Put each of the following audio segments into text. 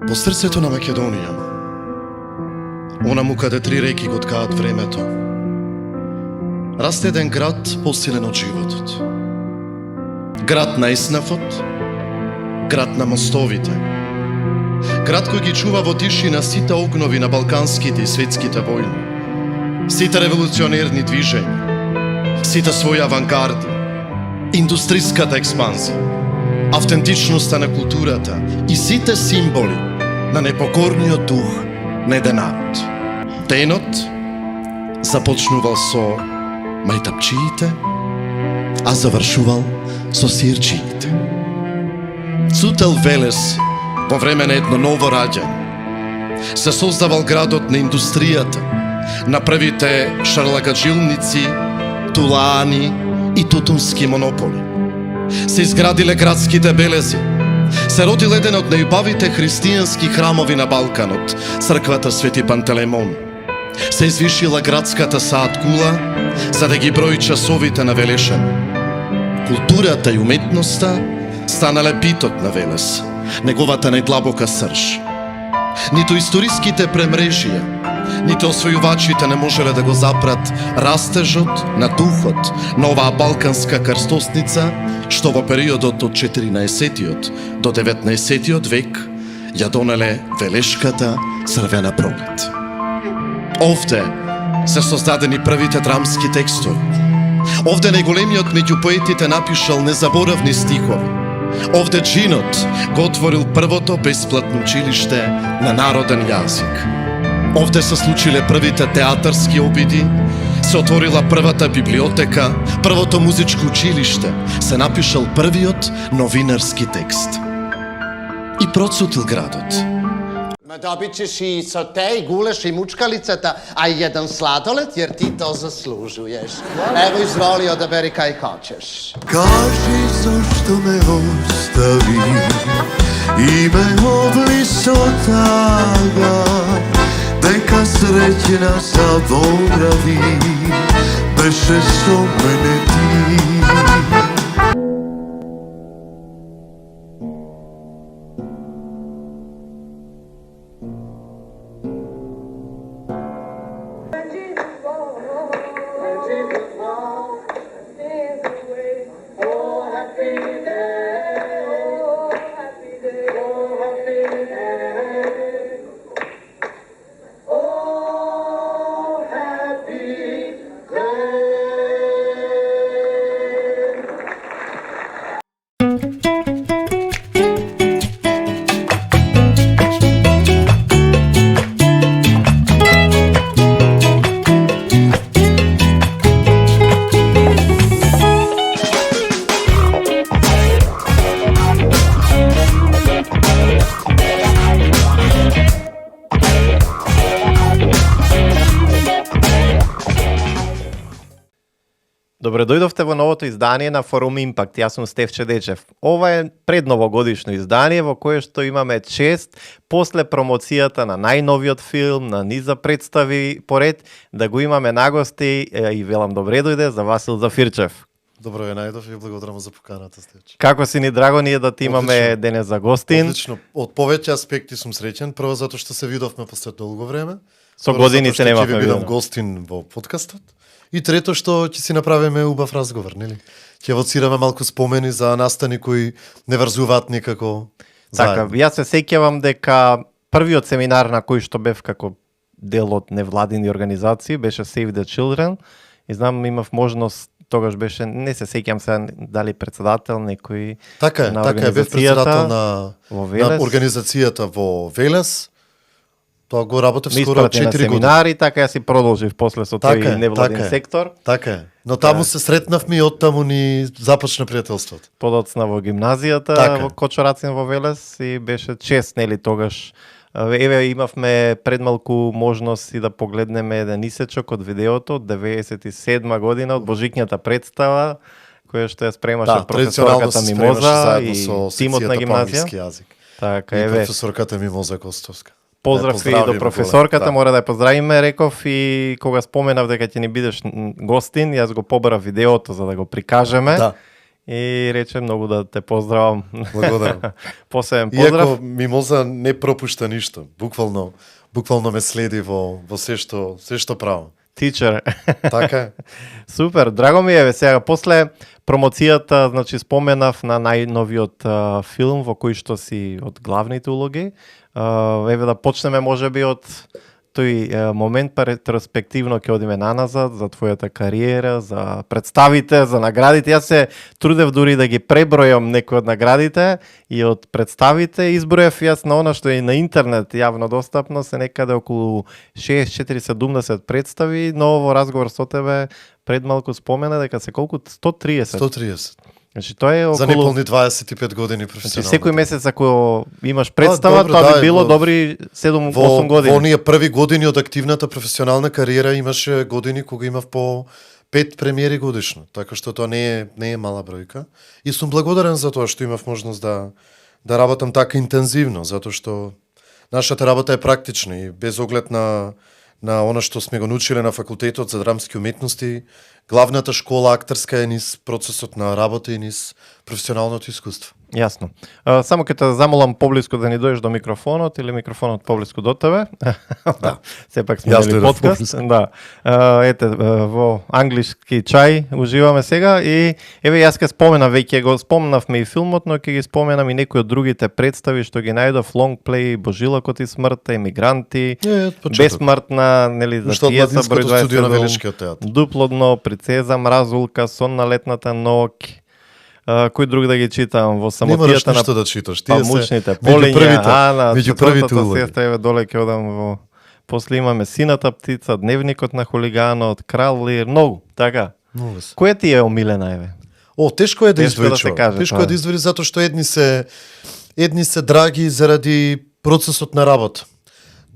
Во срцето на Македонија, онаму каде три реки го ткаат времето, расте еден град посилен од животот. Град на еснафот, град на мостовите, град кој ги чува во тишина сите огнови на балканските и светските војни, сите револуционерни движења, сите своји авангарди, индустриската експанзија, автентичноста на културата и сите символи на непокорниот дух на еден народ. Денот започнувал со мајтапчиите, а завршувал со сирчиите. Цутел Велес во време на едно ново раѓање се создавал градот на индустријата, на првите шарлагаджилници, тулаани и тутунски монополи. Се изградиле градските белези, се родил еден од најубавите христијански храмови на Балканот, црквата Свети Пантелеймон. Се извишила градската саат кула, за да ги брои часовите на велешење. Културата и уметноста станале битот на Велес, неговата најдлабока срж. Ниту историските премрежија, ниту освојувачите не можеле да го запрат растежот на духот на оваа балканска крстосница, што во периодот од 14 до 19 век ја донеле велешката црвена пролет. Овде се создадени првите драмски текстови. Овде најголемиот меѓу поетите напишал незаборавни стихови. Овде Джинот го отворил првото бесплатно училиште на народен јазик. Овде се случиле првите театарски обиди, се отворила првата библиотека, првото музичко училиште, се напишал првиот новинарски текст. И процутил градот. Добит ćeš i sote, i guleš, i mučkalicata, a i jedan sladoled, jer ti to zaslužuješ. Evo, izvoli, odaberi kaj hoćeš. Kaži zašto me ostavi i me oblisotaga, neka srećna zaboravi, beše so mene ti. Добре дојдовте во новото издание на Форум Импакт. Јас сум Стефче Дечев. Ова е предновогодишно издание во кое што имаме чест после промоцијата на најновиот филм, на низа представи поред, да го имаме на гости и велам добре дојде за Васил Зафирчев. Добро ве најдов и благодарам за поканата, Стефче. Како си ни драго ние да ти имаме денес за гостин? Одлично. Од повеќе аспекти сум среќен. Прво затоа што се видовме после долго време. Со години се немавме видов. Ќе ви бидам видено. гостин во подкастот. И трето што ќе си направиме убав разговор, нели? Ќе евоцираме малку спомени за настани кои не врзуваат никако Така, заедно. јас се сеќавам дека првиот семинар на кој што бев како дел од невладини организации беше Save the Children. И знам имав можност, тогаш беше, не се сеќам сега дали председател некој Така е, на така е, бев председател на Велес. организацијата во Велес. Тоа го работев Ми скоро испрати на 4 години. семинари, така ја си продолжив после со Така тој е, невладин така е. сектор. Така е. Но таму се сретнавме и оттаму ни започна пријателството. Подоцна во гимназијата Така. во Кочорацин во Велес и беше чест, нели, тогаш. Еве имавме предмалку можност и да погледнеме еден исечок од видеото од 97 година од Божикњата представа, која што ја спремаше професорката Мимоза и тимот на гимназија. Така, И еве, професорката Мимоза Костовска. поздрав и до професорката, мора да ја поздравиме, реков, и кога споменав дека ќе ни бидеш гостин, јас го побарав видеото за да го прикажеме. Да. и рече многу да те поздравам. Благодарам. Посебен поздрав. Иако Мимоза не пропушта ништо. Буквално ме следи во се што правам. Тичер. Така е. Супер, драго ми е. Сега, после промоцијата, значи, споменав на најновиот филм во кој што си од главните улоги. Еве да почнеме можеби од тој момент, па ретроспективно ќе одиме наназад за твојата кариера, за представите, за наградите. Јас се трудев дури да ги пребројам некои од наградите и од представите. Изброев јас на она што е на интернет јавно достапно, се некаде околу 64-70 представи, но во разговор со тебе пред малку спомена дека се колку 130. 130. Значи тоа е околу За неполни 25 години професионално. Значи секој месец ако имаш представа, добро, тоа да, би било во- добри 7-8 Во години. оние први години од активната професионална кариера имаше години кога имав по 5 премиери годишно, така што тоа не е мала бројка. И сум благодарен за тоа што имав можност да работам така интензивно, затоа што нашата работа е практична и без оглед на она што сме го научиле на факултетот за драмски уметности, главната школа актерска е низ процесот на работа и низ професионалното искуство. Јасно. Само ќе те замолам поблиску да ни дојдеш до микрофонот или микрофонот поблиску до тебе. Да. Сепак сме Јас имали дојдов подкаст. Да. Ете, во англиски чај уживаме сега и еве јас ќе споменам, веќе го спомнавме и филмот, но ќе ги споменам и некои од другите представи што ги најдов: Лонгплей, Божилакот и смртта, Емигранти, од почеток. Бесмртна, нели, за Уште од пиеса број младинското студио на 27, Велешкиот театар. Дупло дно, Принцеза Мразулка, Сон на летната ноќ. Кој друг да ги читам? Во Не мораш самотијата ништо на да читаш. Тие се памучните, меѓу Полиња, првите, Ана, меѓу првите четвртата улоги. сестра, еве доле ќе одам во... После имаме Сината птица, Дневникот на хулиганот, Крал Лир, многу, така. Много се. Која ти е омилена, еве? Тешко е да Тешко е да издвои се човек. каже Тешко тоа. е да издвои затоа што едни се драги заради процесот на работа.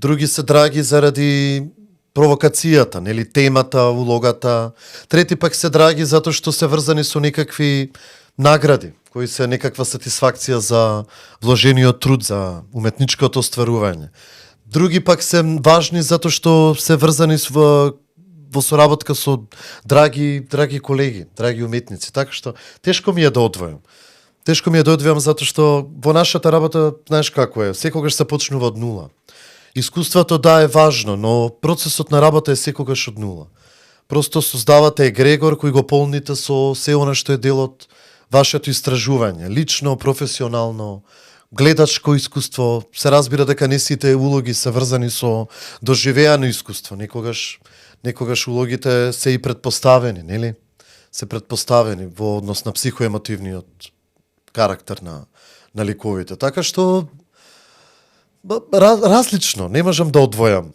Други се драги заради провокацијата, нели, темата, улогата. Трети пак се драги затоа што се врзани со некакви награди, кои се некаква сатисфакција за вложениот труд, за уметничкото остварување. Други пак се важни затоа што се врзани во соработка со драги колеги, драги уметници. Така што тешко ми е да одвојам. Тешко ми е да одвојам затоа што во нашата работа, знаеш како е, секогаш се почнува од нула. Искуството да е важно, но процесот на работа е секогаш од нула. Просто создавате егрегор кој го полните со се она што е дел од вашето истражување, лично, професионално, гледачко искуство. Се разбира дека не сите улоги се врзани со доживеано искуство. Некогаш улогите се и предпоставени, нели? Се предпоставени во однос на психоемотивниот карактер на ликовите. Така што различно, не можам да одвојам.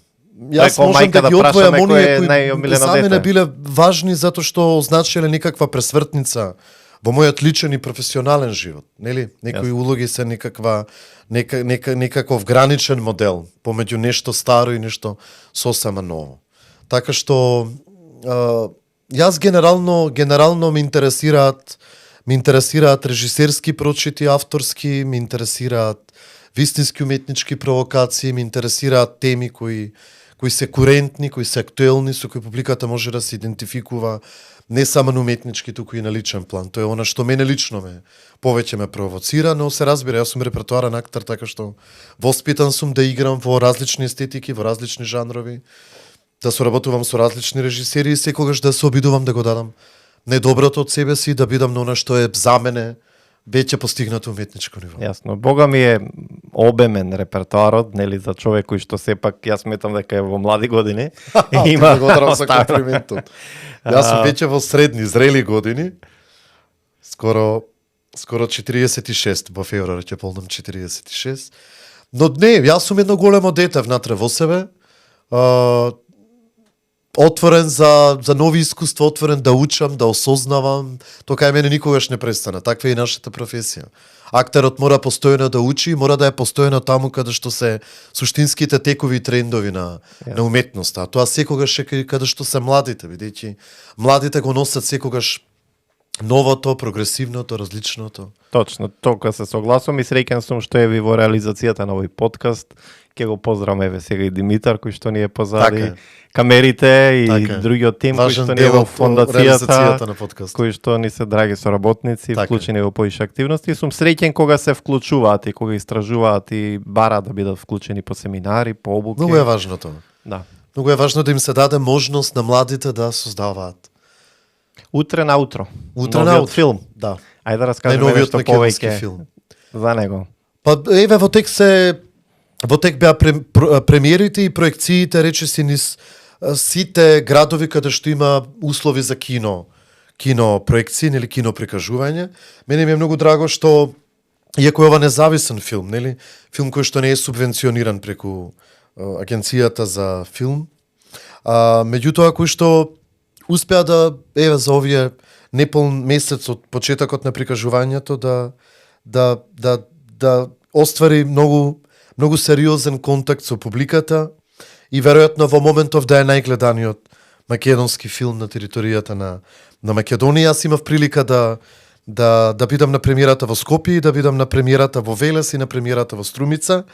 Јас Преко можам мајка да ги да прашаме одвојам кој оние е кои најомилено за мене дете. биле важни затоа што означиле некаква пресвртница во мојот личен и професионален живот, нели? Некои улоги се некаков граничен модел помеѓу нешто старо и нешто сосема ново. Така што јас генерално ме интересираат режисерски прочити, авторски, ме интересираат вистински уметнички провокации, ме интересираат теми кои се курентни, кои се актуелни, со кои публиката може да се идентификува не само на уметнички, туку и на личен план. Тоа е она што мене лично повеќе ме провоцира, но се разбира, јас сум репертуарен актер, така што воспитан сум да играм во различни естетики, во различни жанрови, да соработувам со различни режисери и секогаш да се обидувам да го дадам најдоброто од себе си, да бидам на она што е за мене веќе постигнато уметничко ниво. Јасно. Бога ми е обемен репертоарот, нели, за човек кој што сепак јас сметам дека е во млади години. Има благодарам за комплиментот. Јас сум веќе во средни, зрели години. Скоро 46 во февруари ќе полнам 46. Но не, јас сум едно големо дете внатре во себе. Отворен за нови искуства, отворен да учам, да осознавам. Тоа кај мене никогаш не престана. Таква е и нашата професија. Актерот мора постојано да учи, мора да е постојано таму каде што се суштинските текови и трендови на уметноста. А тоа секогаш е каде што се младите, бидејќи младите го носат секогаш новото, прогресивното, различното. Точно, тока се согласувам и среќен сум што е ви во реализацијата на овој подкаст. Ке го поздравам еве сега и Димитар кој што ни е позади, Така е. камерите и Така е. другиот тим кој Важен што ни е дел во од фондацијата, реализацијата на подкастот. кои што ни се драги соработници, Така е. вклучени во поише активности. И сум среќен кога се вклучуваат и кога истражуваат и бараат да бидат вклучени по семинари, по обуки. Многу е важно тоа. Да. Многу е важно да им се даде можност на младите да создаваат. Утре на утро. Утре Новиот на утро. филм. Да. Ајде да раскажеме Најновиот нешто македонски повеќе филм. за него. Па еве во тек беа премиерите и проекциите речиси низ сите градови каде што има услови за кино проекции или кино прикажување. Мене ми е многу драго што иако е ова независен филм, нели? Филм кој што не е субвенциониран преку агенцијата за филм, меѓутоа кој што успеа да еве за овие неполн месец од почетокот на прикажувањето да оствари многу сериозен контакт со публиката и веројатно во моментов да е најгледаниот македонски филм на територијата на Македонија. Јас имав прилика да бидам на премиерата во Скопје и да бидам на премиерата во Велес и на премиерата во Струмица.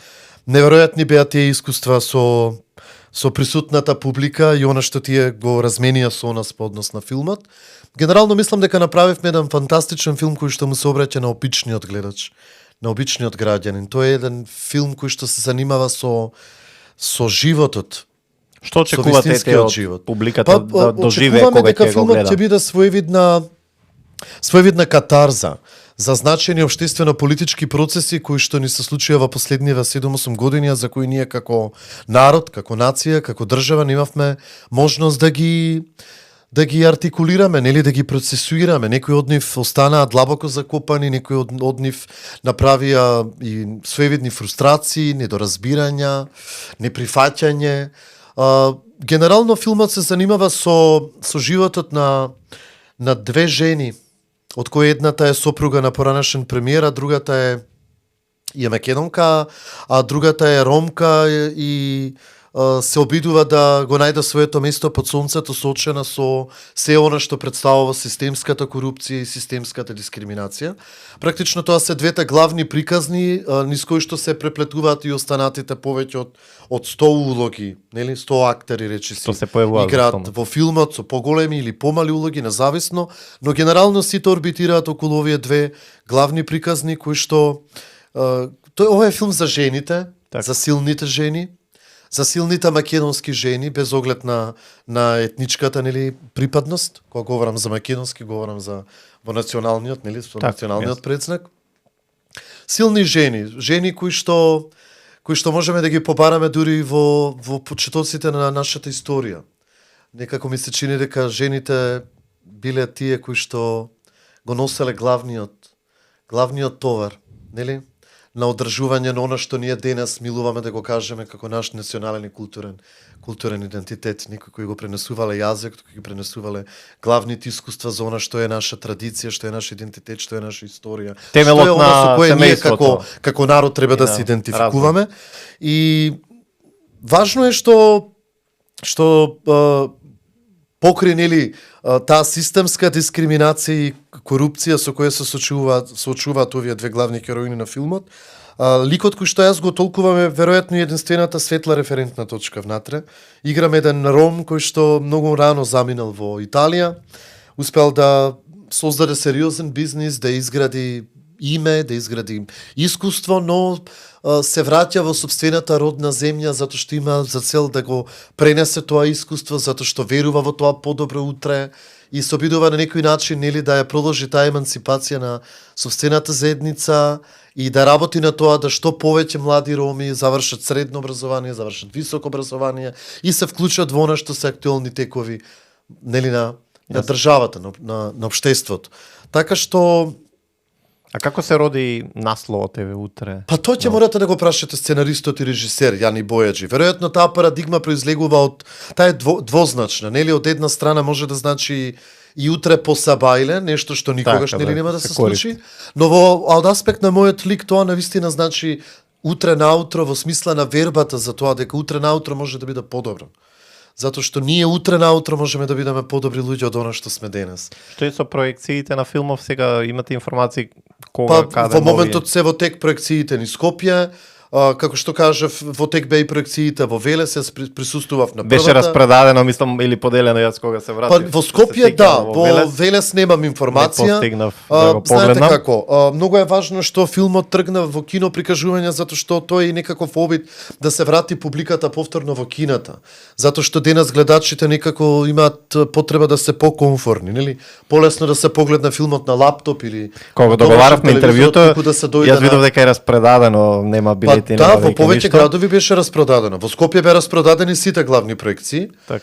Неверојатни беа тие искуства со присутната публика и она што тие го разменија со нас по однос на филмот. Генерално мислам дека направивме еден фантастичен филм кој што му се обраќа на обичниот гледач, на обичниот граѓанин. Тоа е еден филм кој што се занимава со животот. Што очекувате вистинскиот од живот? публиката да доживее очекуваме кога дека ќе го филмот гледа? ќе биде своевидна катарза за значени општествено-политички процеси кои што ни се случија во последниве 7-8 години, а за кои ние како народ, како нација, како држава немавме можност да ги артикулираме, нели да ги процесуираме. Некои од нив останаа длабоко закопани, некои од нив направија и своевидни фрустрации, недоразбирања, неприфаќање. Генерално филмот се занимава со животот на две жени, од кои едната е сопруга на поранешен премиер, а другата е македонка, а другата е ромка и се обидува да го најде своето место под сонцето, соочена со се она што представува системската корупција и системската дискриминација. Практично тоа се двете главни приказни низ кои што се преплетуваат и останатите повеќе од 100 улоги, нели 100 актери речиси. Што се појавуваат играат во филмот со поголеми или помали улоги независно, но генерално сите орбитираат околу овие две главни приказни кои што ова е филм за жените, Так. за силните жени, за силните македонски жени без оглед на етничката нели припадност. Кога говорам за македонски, говорам за во националниот, нели, со Так, националниот предзнак. Силни жени кои што можеме да ги побараме дури во почетоците на нашата историја. Некако ми се чини дека жените биле тие кои што го носеле главниот товар, нели? На одржување на она што ние денес милуваме да го кажеме како наш национален и културен идентитет, некои кои го пренесувале јазик, кои го пренесувале главните искуства за она што е наша традиција, што е наш идентитет, што е наша историја. Темелот што е она на со кое ние семејството. како народ треба да на се идентификуваме. И важно е што покрај нели таа системска дискриминација и корупција со која се соочуваат овие две главни героини на филмот, ликот кој што јас го толкувам е веројатно единствената светла референтна точка внатре. Играм еден ром кој што многу рано заминал во Италија, успел да создаде сериозен бизнис, да изгради име, да изгради искуство, но се враќа во сопствената родна земја затоа што има за цел да го пренесе тоа искуство, затоа што верува во тоа подобро утре и се обидува на некој начин нели да ја продолжи таа емансипација на сопствената заедница и да работи на тоа да што повеќе млади роми завршат средно образование, завршат високо образование и се вклучат во она што се актуелни текови нели на државата, на општеството. Така што А како се роди насловот еве утре? па тоа ќе морате да го прашате сценаристот и режисер Јани Бојаджи. Веројатно таа парадигма произлегува од таа е двозначна, нели од една страна може да значи и утре по Сабајле, нешто што никогаш Така, нели да, нема да се се користи. случи, но од аспект на мојот лик тоа навистина значи утре наутро во смисла на вербата за тоа дека утре наутро може да биде подобро. затоа што ние утре наутро можеме да бидеме подобри луѓе од она што сме денес. Што е со проекциите на филмов сега, имате информации кога, Па каде во моментот се во тек проекциите низ Скопје, како што кажав, во тек беа и проекциите во Велес, јас присуствував на првата. беше распродадено, мислам, или поделено јас кога се Па вратив. во Скопје да, во Велес немам информација. Не постигнав да го Знаете погледнам. како, многу е важно што филмот тргна во кино прикажување затоа што тој е некаков обид да се врати публиката повторно во кината. Затоа што денес гледачите некако имаат потреба да се покомфорни, нели? Полесно да се погледне филмот на лаптоп или Кога на домашен договаравме телевизор, интервјуто, туку да се дојде јас видов на... дека е распродадено, нема билети, Па, нема да, во веќе повеќе ништо. градови беше распродадено. Во Скопје беа распродадени сите главни проекции. Так.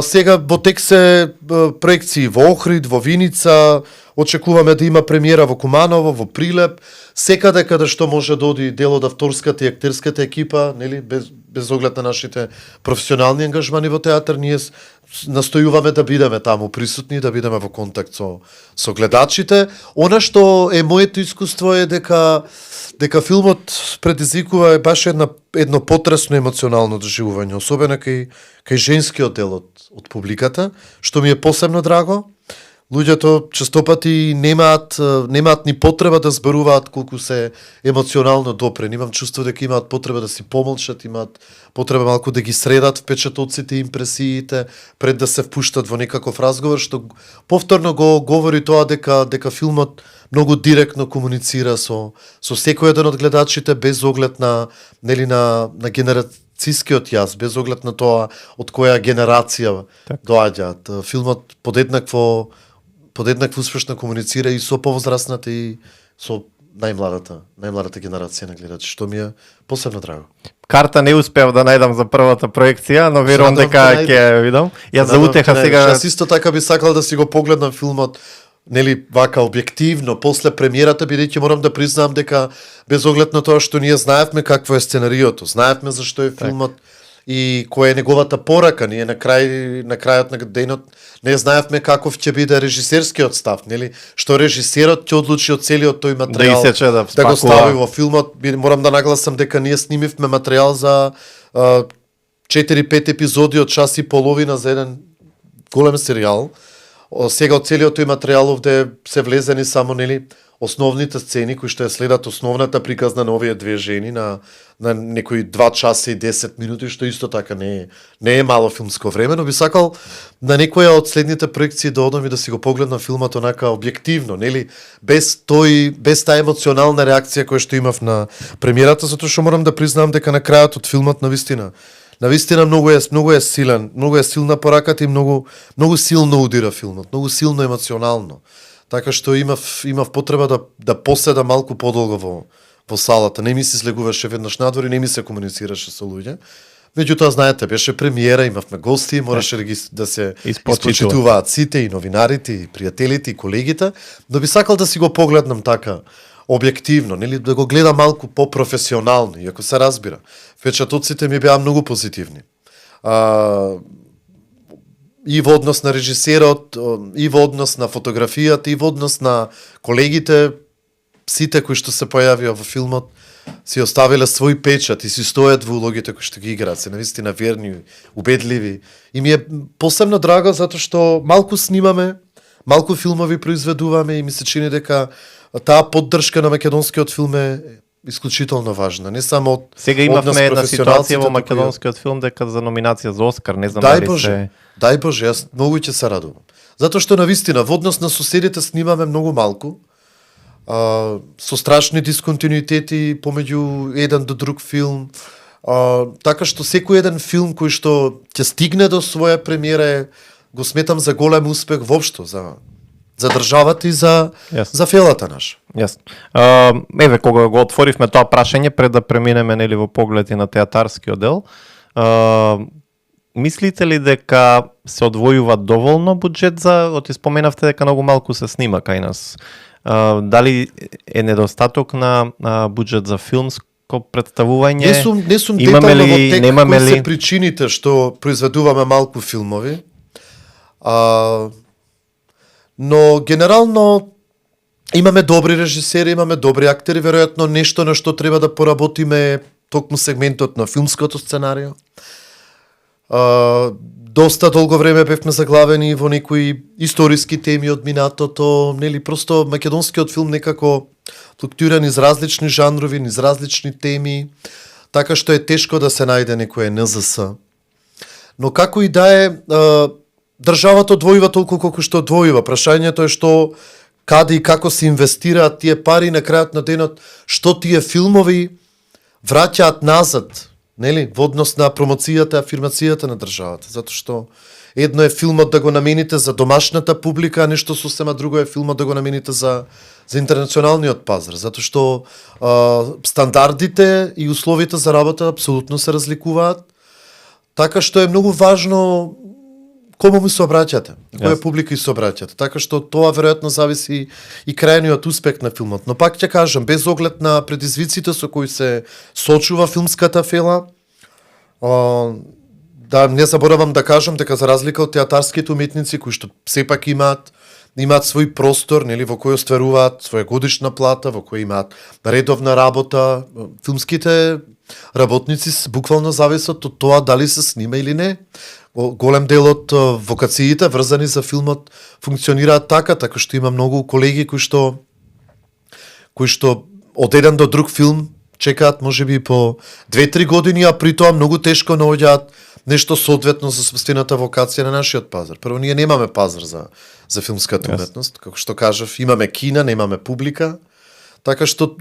Сега во тек се проекции во Охрид, во Виница, очекуваме да има премиера во Куманово, во Прилеп, секаде каде што може да оди дел од авторската и актерската екипа, нели, без оглед на нашите професионални ангажмани во театар, ние настојуваме да бидеме таму присутни, да бидеме во контакт со гледачите. Она што е моето искуство е дека филмот предизвикува баш едно потресно емоционално доживување, особено кај женскиот дел од публиката, што ми е посебно драго. Луѓето честопати немаат ни потреба да зборуваат колку се емоционално допрени. Имам чувство дека имаат потреба да си помолчат, имаат потреба малку да ги средат впечатоците и импресиите пред да се впуштат во некаков разговор, што повторно го говори тоа дека филмот многу директно комуницира со секој еден од гледачите без оглед на генерацијскиот јас, без оглед на тоа од која генерација доаѓаат. Филмот подеднакво успешно комуницира и со повозрасната и со најмладата генерација на гледачи, што ми е посебно драго. Карта не успеав да најдам за првата проекција, но верувам Надам дека да ќе видам. Јас за утеха сега... Јас исто така би сакал да си го погледнам филмот, нели, вака објективно, после премиерата, бидејќи морам да признам дека без оглед на тоа што ние знаевме какво е сценариото, знаевме зашто е филмот и која е неговата порака, ние на крајот на денот не знаевме каков ќе биде режисерскиот став, нели? Што режисерот ќе одлучи од целиот тој материјал да го стави во филмот. Морам да нагласам дека ние снимивме материјал за 4-5 епизоди од час и половина за еден голем серијал. Сега од целиот тој материјал овде се влезени само, нели, основните сцени кои што ја следат основната приказна на овие две жени на некои 2 часа и 10 минути, што исто така не е мало филмско време, но би сакал на некоја од следните проекции да одам и да си го погледнам филмот онака објективно, нели, без таа емоционална реакција која што имав на премиерата, затоа што морам да признам дека на крајот од филмот навистина многу е силен, многу е силна пораката и многу силно удира филмот, многу силно емоционално. Така што имав потреба да поседам малку подолго во салата. Не ми се слегуваше веднаш надвор и не ми се комуницираше со луѓе. Меѓутоа, знаете, беше премиера, имавме гости, мораше да се испочитуваат сите, и новинарите, и пријателите, и колегите, но би сакал да си го погледнам така објективно, нели, да го гледам малку по-професионално, иако се разбира. Впечатоците ми беа многу позитивни. И во однос на режисерот, и во однос на фотографијата, и во однос на колегите, сите кои што се појавија во филмот, си оставиле свој печат и си стојат во улогите кои што ги играат, се навистина верни, убедливи. И ми е посебно драго затоа што малку снимаме, малку филмови произведуваме и ми се чини дека таа поддршка на македонскиот филм е исклучително важна, не само од Сега имавме една ситуација во македонскиот филм дека за номинација за Оскар, не знам дали се... Дај Боже, јас многу ќе се радувам. Затоа што навистина во однос на соседите снимаме многу малку, со страшни дисконтинуитети помеѓу еден до друг филм, така што секој еден филм кој што ќе стигне до своја премиера го сметам за голем успех воопшто за државата и за фелата наша. Јасно. Еве, кога го отворивме тоа прашање, пред да преминеме, нели, во погледи на театарскиот дел, мислите ли дека се одвојува доволно буџет за, споменавте дека многу малку се снима кај нас, дали е недостаток на буџет за филмско представување? Не сум детално во тек кои се причините што произведуваме малку филмови, но генерално имаме добри режисери, имаме добри актери, веројатно нешто на што треба да поработиме токму сегментот на филмското сценарио. Доста долго време бевме заглавени во некои историски теми од минатото, нели просто македонскиот филм некако флуктуира низ различни жанрови, низ различни теми, така што е тешко да се најде некој НЗС. Но како и да е, државата одвојува толку колку што одвојува. Прашањето е што, каде и како се инвестираат тие пари на крајот на денот, што тие филмови враќаат назад, нели, во однос на промоцијата, афирмацијата на државата, затоа што едно е филмот да го намените за домашната публика, а нешто сосема друго е филмот да го намените за интернационалниот пазар, затоа што стандардите и условите за работа апсолутно се разликуваат, така што е многу важно кому му се обраќате, која публика се обраќате, така што тоа веројатно зависи и крајниот успех на филмот. Но пак ќе кажам, без оглед на предизвиците со кои се сочува филмската фела, да не заборавам да кажам дека за разлика од театарските уметници кои што сепак имаат свој простор, нели, во кој остваруваат своја годишна плата, во кој имаат редовна работа, филмските работници буквално зависат од тоа дали се снима или не. Голем дел од вокациите врзани за филмот функционираат така што има многу колеги кои што од еден до друг филм чекаат можеби по 2-3 години, а при тоа многу тешко наоѓаат нешто соодветно за собствената вокација на нашиот пазар. Прво, ние немаме пазар за филмската уметност, како што кажав, имаме кина, немаме публика, така што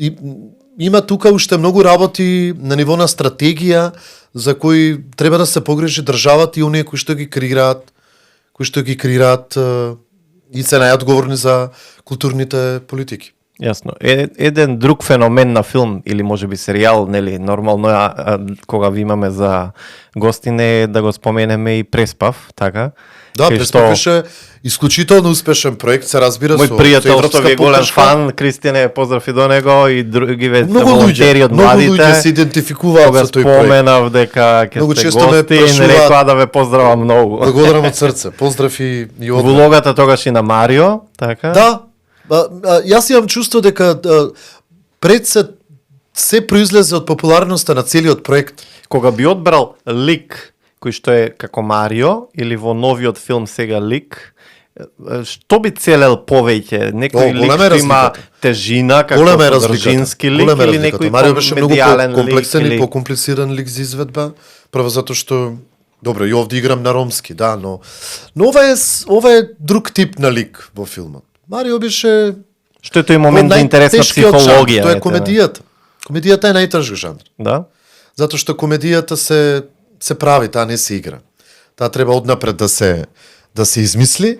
има тука уште многу работи на ниво на стратегија за кои треба да се погрижи државата и оние кои што ги креираат и се најодговорни за културните политики. Јасно. Еден друг феномен на филм или можеби серијал, нели, нормално кога ви имаме за гостине да го споменеме и Преспав, така? Да, Преспав беше исклучително успешен проект, се разбира Мој пријател што ви е голем фан, Кристијане, поздрав и до него и други волонтери од младите. Многу луѓе се идентификуваат со тој проект. Споменав дека ќе сте гости, рекоа да ве поздрава многу. Благодарам од срце. Поздрав и од улогата тогаш и на Марио, така? Да. Јас имам чувство дека пред се произлезе од популарноста на целиот проект. Кога би одбрал лик кој што е како Марио или во новиот филм сега лик, што би целел повеќе? Некој лик што има тежина како држински лик или некој Марио беше многу комплексен или и покомплициран лик за изведба, прво затоа што добро, и овде играм на ромски, да, но ова е друг тип на лик во филмот. Марио беше што е тој момент за интересна психологија. Тоа е комедијата. Комедијата е најтежок жанр. Да. Затоа што комедијата се прави, таа не се игра. Таа треба однапред да се измисли.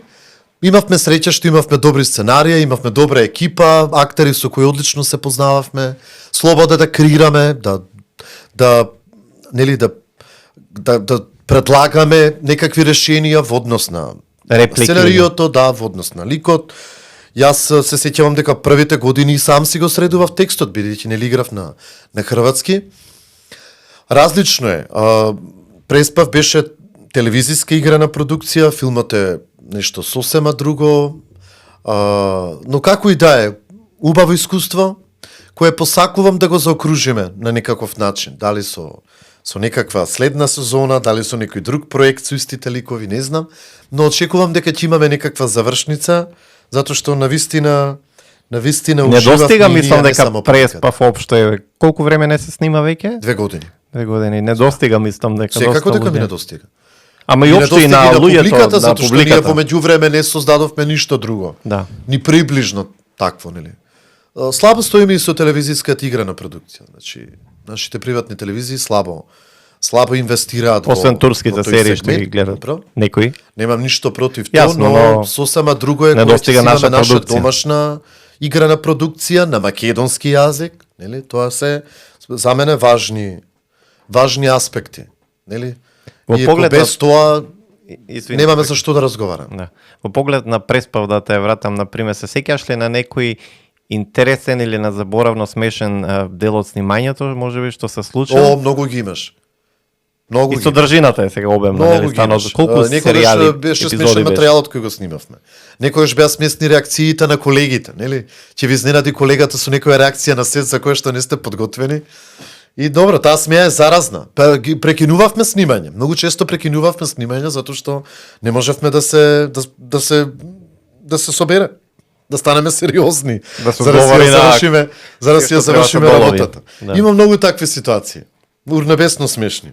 Имавме среќа што имавме добри сценарија, имавме добра екипа, актери со кои одлично се познававме, слобода да креираме, да предлагаме некакви решенија во однос на сценариото, да, во однос на ликот. Јас се сеќавам дека првите години сам си го средував текстот, бидејќи не играв на хрватски. Различно е. Преспав беше телевизиска играна продукција, филмот е нешто сосема друго, но како и да е, убаво искуство, кое посакувам да го заокружиме на некаков начин, дали со некаква следна сезона, дали со некој друг проект со истите ликови, не знам, но очекувам дека ќе имаме некаква завршница, затоа што навистина не достига, мислам дека Преспав општо е. Колку време не се снима веќе? 2 години. 2 години. Не достига, мислам дека секако дека ми не достига. Ама и општо и на луѓето, затоа што ние во меѓувреме не создадовме ништо друго. Да. Ни приближно такво, нели? Слабо стоиме и со телевизиската играна продукција. Значи, нашите приватни телевизии слабо инвестираат освен турските серии што ги гледат. Некои. Немам ништо против тоа, но сосема друго е кога ќе имаме наша домашна играна продукција на македонски јазик, нели? Тоа се за мене важни аспекти, нели? И без тоа немаме за што да разговараме. Да. Во поглед на Преспав, да те вратам на пример, се сеќаш ли на некој интересен или на заборавно смешен дел од снимањето, можеби што се случило? Многу ги имаш. И содржината е сега обемна, нели, станува колку серијали, беше смешен материјалот кој го снимавме. Некогаш беа смесни реакциите на колегите, нели? Ќе ви изненади колегата со некоја реакција на сет за која што не сте подготвени. И добро, таа смеја е заразна. Па ги прекинувавме снимање. Многу често прекинувавме снимање затоа што не можевме да се собере, да станеме сериозни, Да се за да си одговори ја на завршиме, за да си ја што треба да се завршиме долови. работата. Да. Има многу такви ситуации. Урнебесно смешни.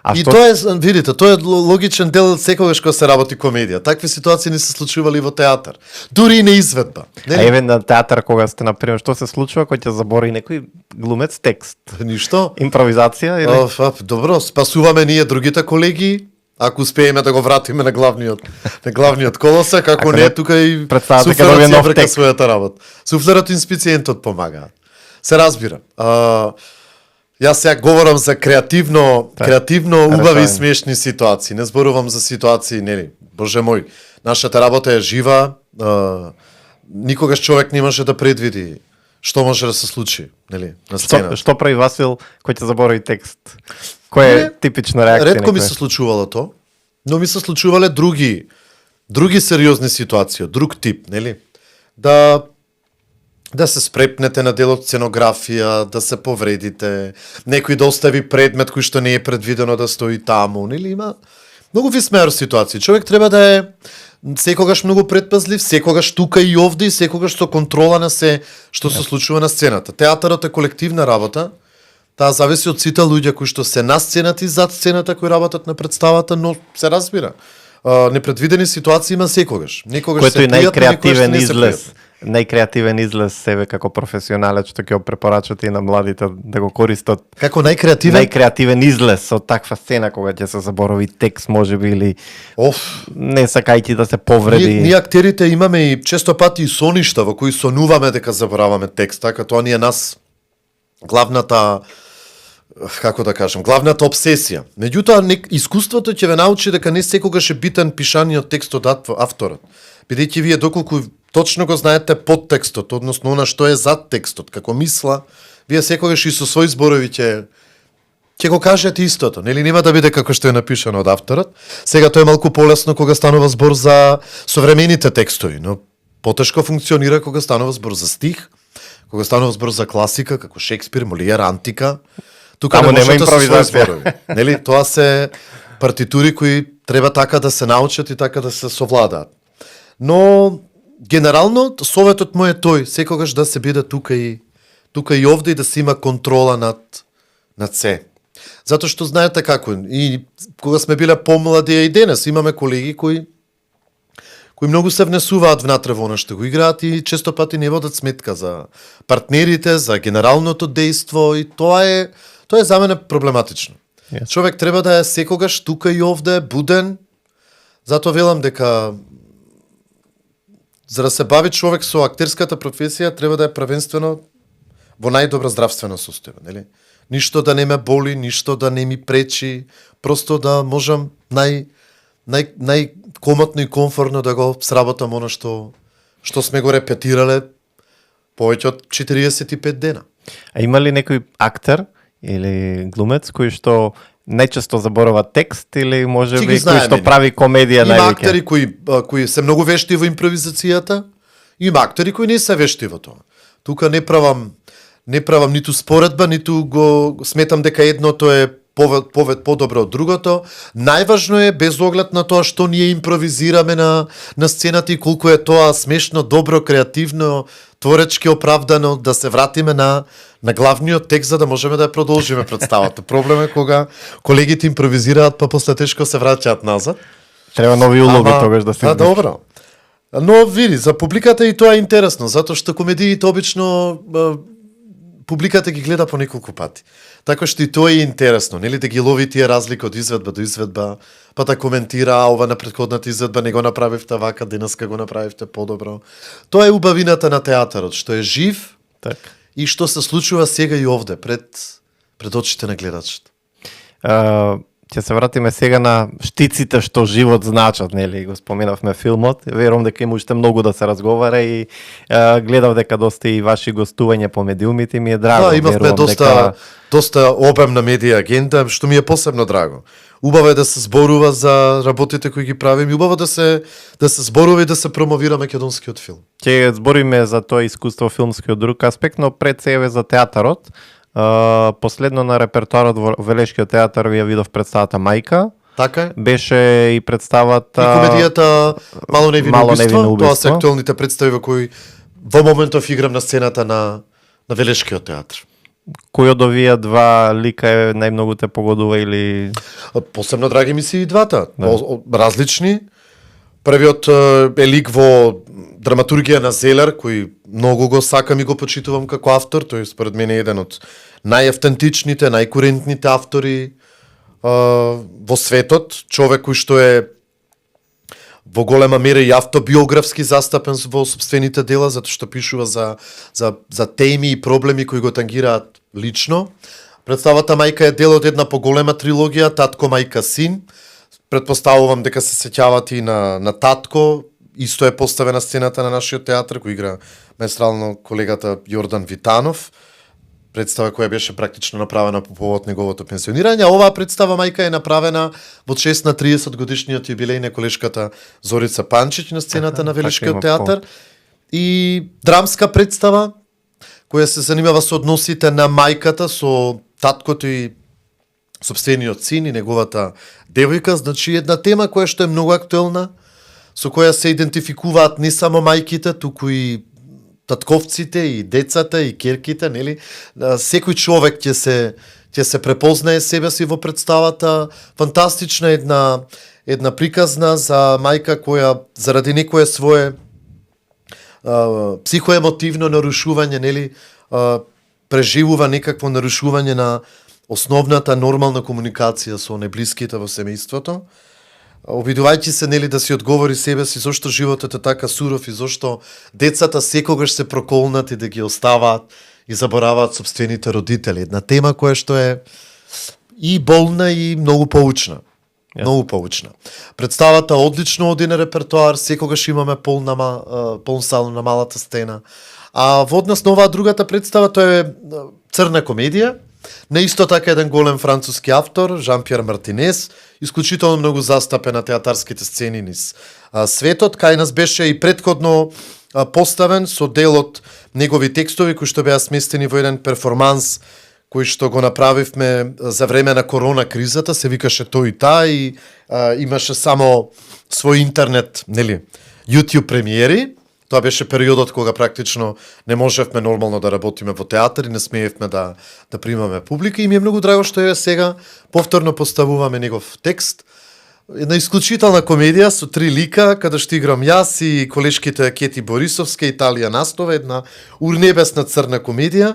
А И што тоа е, видите, тоа е логичен дел секогаш кога се работи комедија. Такви ситуации не се случували во театар. Дури и на изведба. А еве на театар кога сте например, што се случува кога ќе забори некој глумец текст? Ништо. Импровизација или Добро, спасуваме ние другите колеги, ако успееме да го вратиме на главниот колосек, ако Ако не, не, тука и представате дека суфлерот добие си нов врка текст. својата работа. Суфлерот и инспициентот помагаат. Се разбира. Јас сега говорам за креативно убави и решање. смешни ситуации. Не зборувам за ситуации, нели, боже мој, нашата работа е жива, никогаш човек не може да предвиди што може да се случи, нели, на сцена. што прави Васил кој ќе заборави текст? Која е Не, типична реакција? Ретко ми некоја? се случувало то, но ми се случувале други сериозни ситуации, од друг тип, нели? Да се спрепнете на дел од сценографија, да се повредите, некој да остави предмет кој што не е предвидено да стои таму, нели? Има многу висмеар ситуации. Човек треба да е секогаш многу предпазлив, секогаш тука и овде и секогаш со контрола на се што се случува на сцената. Театарот е колективна работа. Таа зависи од сите луѓе кои што се на сцената и зад сцената кои работат на представата, но се разбира. Непредвидени ситуации има секогаш. Некогаш Което се е пријатно, некогаш најкреативен не се излез. пријатно. Најкреативен излез себе како професионалец што ќе го препорачате и на младите да го користат. Како најкреативен? Најкреативен излез од таква сцена кога ќе се заборови текст можеби или Оф, не сакајќи да се повреди. ние актерите имаме и често пати и соништа во кои сонуваме дека забораваме текст, така тоа ни е нас главната како да кажам, главната обсесија. Меѓутоа, искуството ќе ве научи дека не секогаш е битен пишаниот текст од авторот. Бидејќи вие доколку точно го знаете подтекстот, односно она што е зад текстот, како мисла, вие секогаш и со своји зборови ќе го кажете истото, нели нема да биде како што е напишано од авторот. Сега тоа е малку полесно кога станува збор за современите текстови, но потешко функционира кога станува збор за стих, кога станува збор за класика, како Шекспир, Молиер, антика. Тука Таму не нема можете со своји импровизација. зборови. Нели, тоа се партитури кои треба така да се научат и така да се совладаат. Но генерално советот мој е тој, секогаш да се биде тука и овде и да се има контрола над се. Затоа што знаете како, и кога сме биле помлади и денес имаме колеги кои многу се внесуваат внатре во она што го играат и често пати не водат сметка за партнерите, за генералното дејство и тоа е за мене проблематично. Yes. Човек треба да е секогаш тука и овде буден. Затоа велам дека за да се бави човек со актерската професија треба да е првенствено во најдобра здравствена состојба, нели? Ништо да не ме боли, ништо да не ми пречи, просто да можам најкомотно и комфортно да го сработам она што сме го репетирале повеќе од 45 дена. А има ли некој актер или глумец кој што најчесто заборава текст или може Ти би ги кој знаеме што ние. прави комедија Има највеќе? актери кои се многу вешти во импровизацијата, има актери кои не се вешти во тоа. Тука не правам ниту споредба, ниту го сметам дека едното е подобро од другото. Најважно е без оглед на тоа што ние импровизираме на сцената и колку е тоа смешно, добро, креативно, творечки оправдано, да се вратиме на главниот текст за да можеме да ја продолжиме представата. Проблем е кога колегите импровизираат па после тешко се враќаат назад. Треба нови улоги тогаш да се измисли. добро. Но види, за публиката и тоа е интересно, затоа што комедиите обично публиката ги гледа по неколку пати. Така што и тоа е интересно, нели да ги лови тие разлики од изведба до изведба, па да коментира, ова на претходната изведба не го направивте вака, денеска го направивте подобро. Тоа е убавината на театарот, што е жив Така. и што се случува сега и овде, пред очите на гледачот. Ќе се вратиме сега на штиците што живот значат, нели, го споменавме филмот. Верувам дека има уште многу да се разговара и гледав дека доста и ваши гостувања по медиумите ми е драго. Да, имавме Верувам доста обемна медија агенда, што ми е посебно драго. Убаво е да се зборува за работите кои ги правим и убаво да се зборува и да се промовира македонскиот филм. Ќе збориме за тоа искуство филмски од друг аспект, но пред себе за театарот. Последно на репертоарот во Велешкиот театар ја видов представата Мајка. Така е. Беше и представата... И комедијата Мало невино Мало убиство. невино Тоа убиство. се актуелните представи во кои во моментов играм на сцената на Велешкиот театар. Кој од овие два лика е најмногу те погодува или... Посебно драги ми се и двата. Различни. Првиот е лик во драматургија на Зелер, кој многу го сакам и го почитувам како автор. Тој според мене е еден од најавтентичните, најкурентните автори во светот. Човек кој што е во голема мера и автобиографски застапен во собствените дела, затоа што пишува за теми и проблеми кои го тангираат лично. Представата Мајка е дел од една поголема трилогија, Татко, мајка, син. Предпоставувам дека се сеќават и на Татко, исто е поставена сцената на нашиот театар, кој игра маестрално колегата Јордан Витанов. Представа која беше практично направена по повод неговото пенсионирање. Оваа представа Мајка е направена во чест на 30 годишниот јубилеј на колешката Зорица Панчиќ на сцената на Велешкиот театар. И драмска представа која се занимава со односите на мајката со таткото и собствениот син и неговата девојка, значи една тема која што е многу актуелна, со која се идентификуваат не само мајките, туку и татковците и децата и керките, нели? Секој човек ќе се препознае себе си во представата. Фантастична една приказна за мајка која заради некое свое психоемотивно нарушување, нели, преживува некакво нарушување на основната нормална комуникација со неблиските во семејството. Обидувајќи се, нели, да си одговори себе си зошто животот е така суров и зошто децата секогаш се проколнат и да ги оставаат и забораваат собствените родители. Една тема која што е и болна и многу поучна. Многу поучна. Представата одлично оди на репертоар, секогаш имаме полн сал на малата стена. А во однос на оваа другата представа, тоа е црна комедија, на исто така еден голем француски автор, Жан-Пьер Мартинес, исклучително многу застапен на театарските сцени низ светот, кај нас беше и претходно поставен со дел од негови текстови кои што беа сместени во еден перформанс кој што го направивме за време на корона кризата, се викаше Тој и та и имаше само свој интернет, нели, YouTube премиери. Тоа беше периодот кога практично не можевме нормално да работиме во театар и не смеевме да примаме публика и ми е многу драго што е сега повторно поставуваме негов текст. Една исклучителна комедија со 3 лика, каде што играм јас и колешките Кети Борисовска и Талија Настова, една урнебесна црна комедија,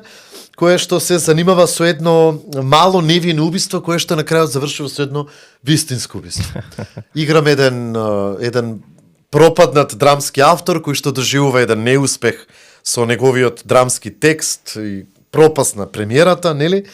која што се занимава со едно мало невино убиство, кое што на крајот завршува со едно вистинско убиство. Играм еден пропаднат драмски автор кој што доживува еден неуспех со неговиот драмски текст и пропаст на премиерата, нели?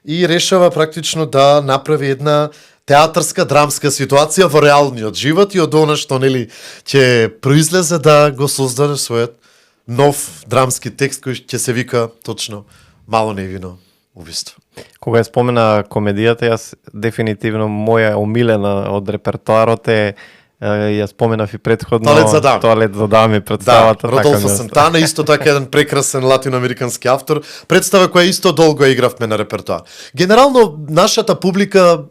И решава практично да направи една театарска драмска ситуација во реалниот живот и од она што, нели, ќе произлезе да го создаде својот нов драмски текст кој ќе се вика точно Мало невино убиство. Кога ја спомена комедијата, јас дефинитивно моја омилена од репертоарот е ја споменав и претходно Тоалет за дами представата. Да, Родолфо Сантана, исто така еден прекрасен латиноамерикански автор, представа која исто долго игравме на репертоар. Генерално нашата публика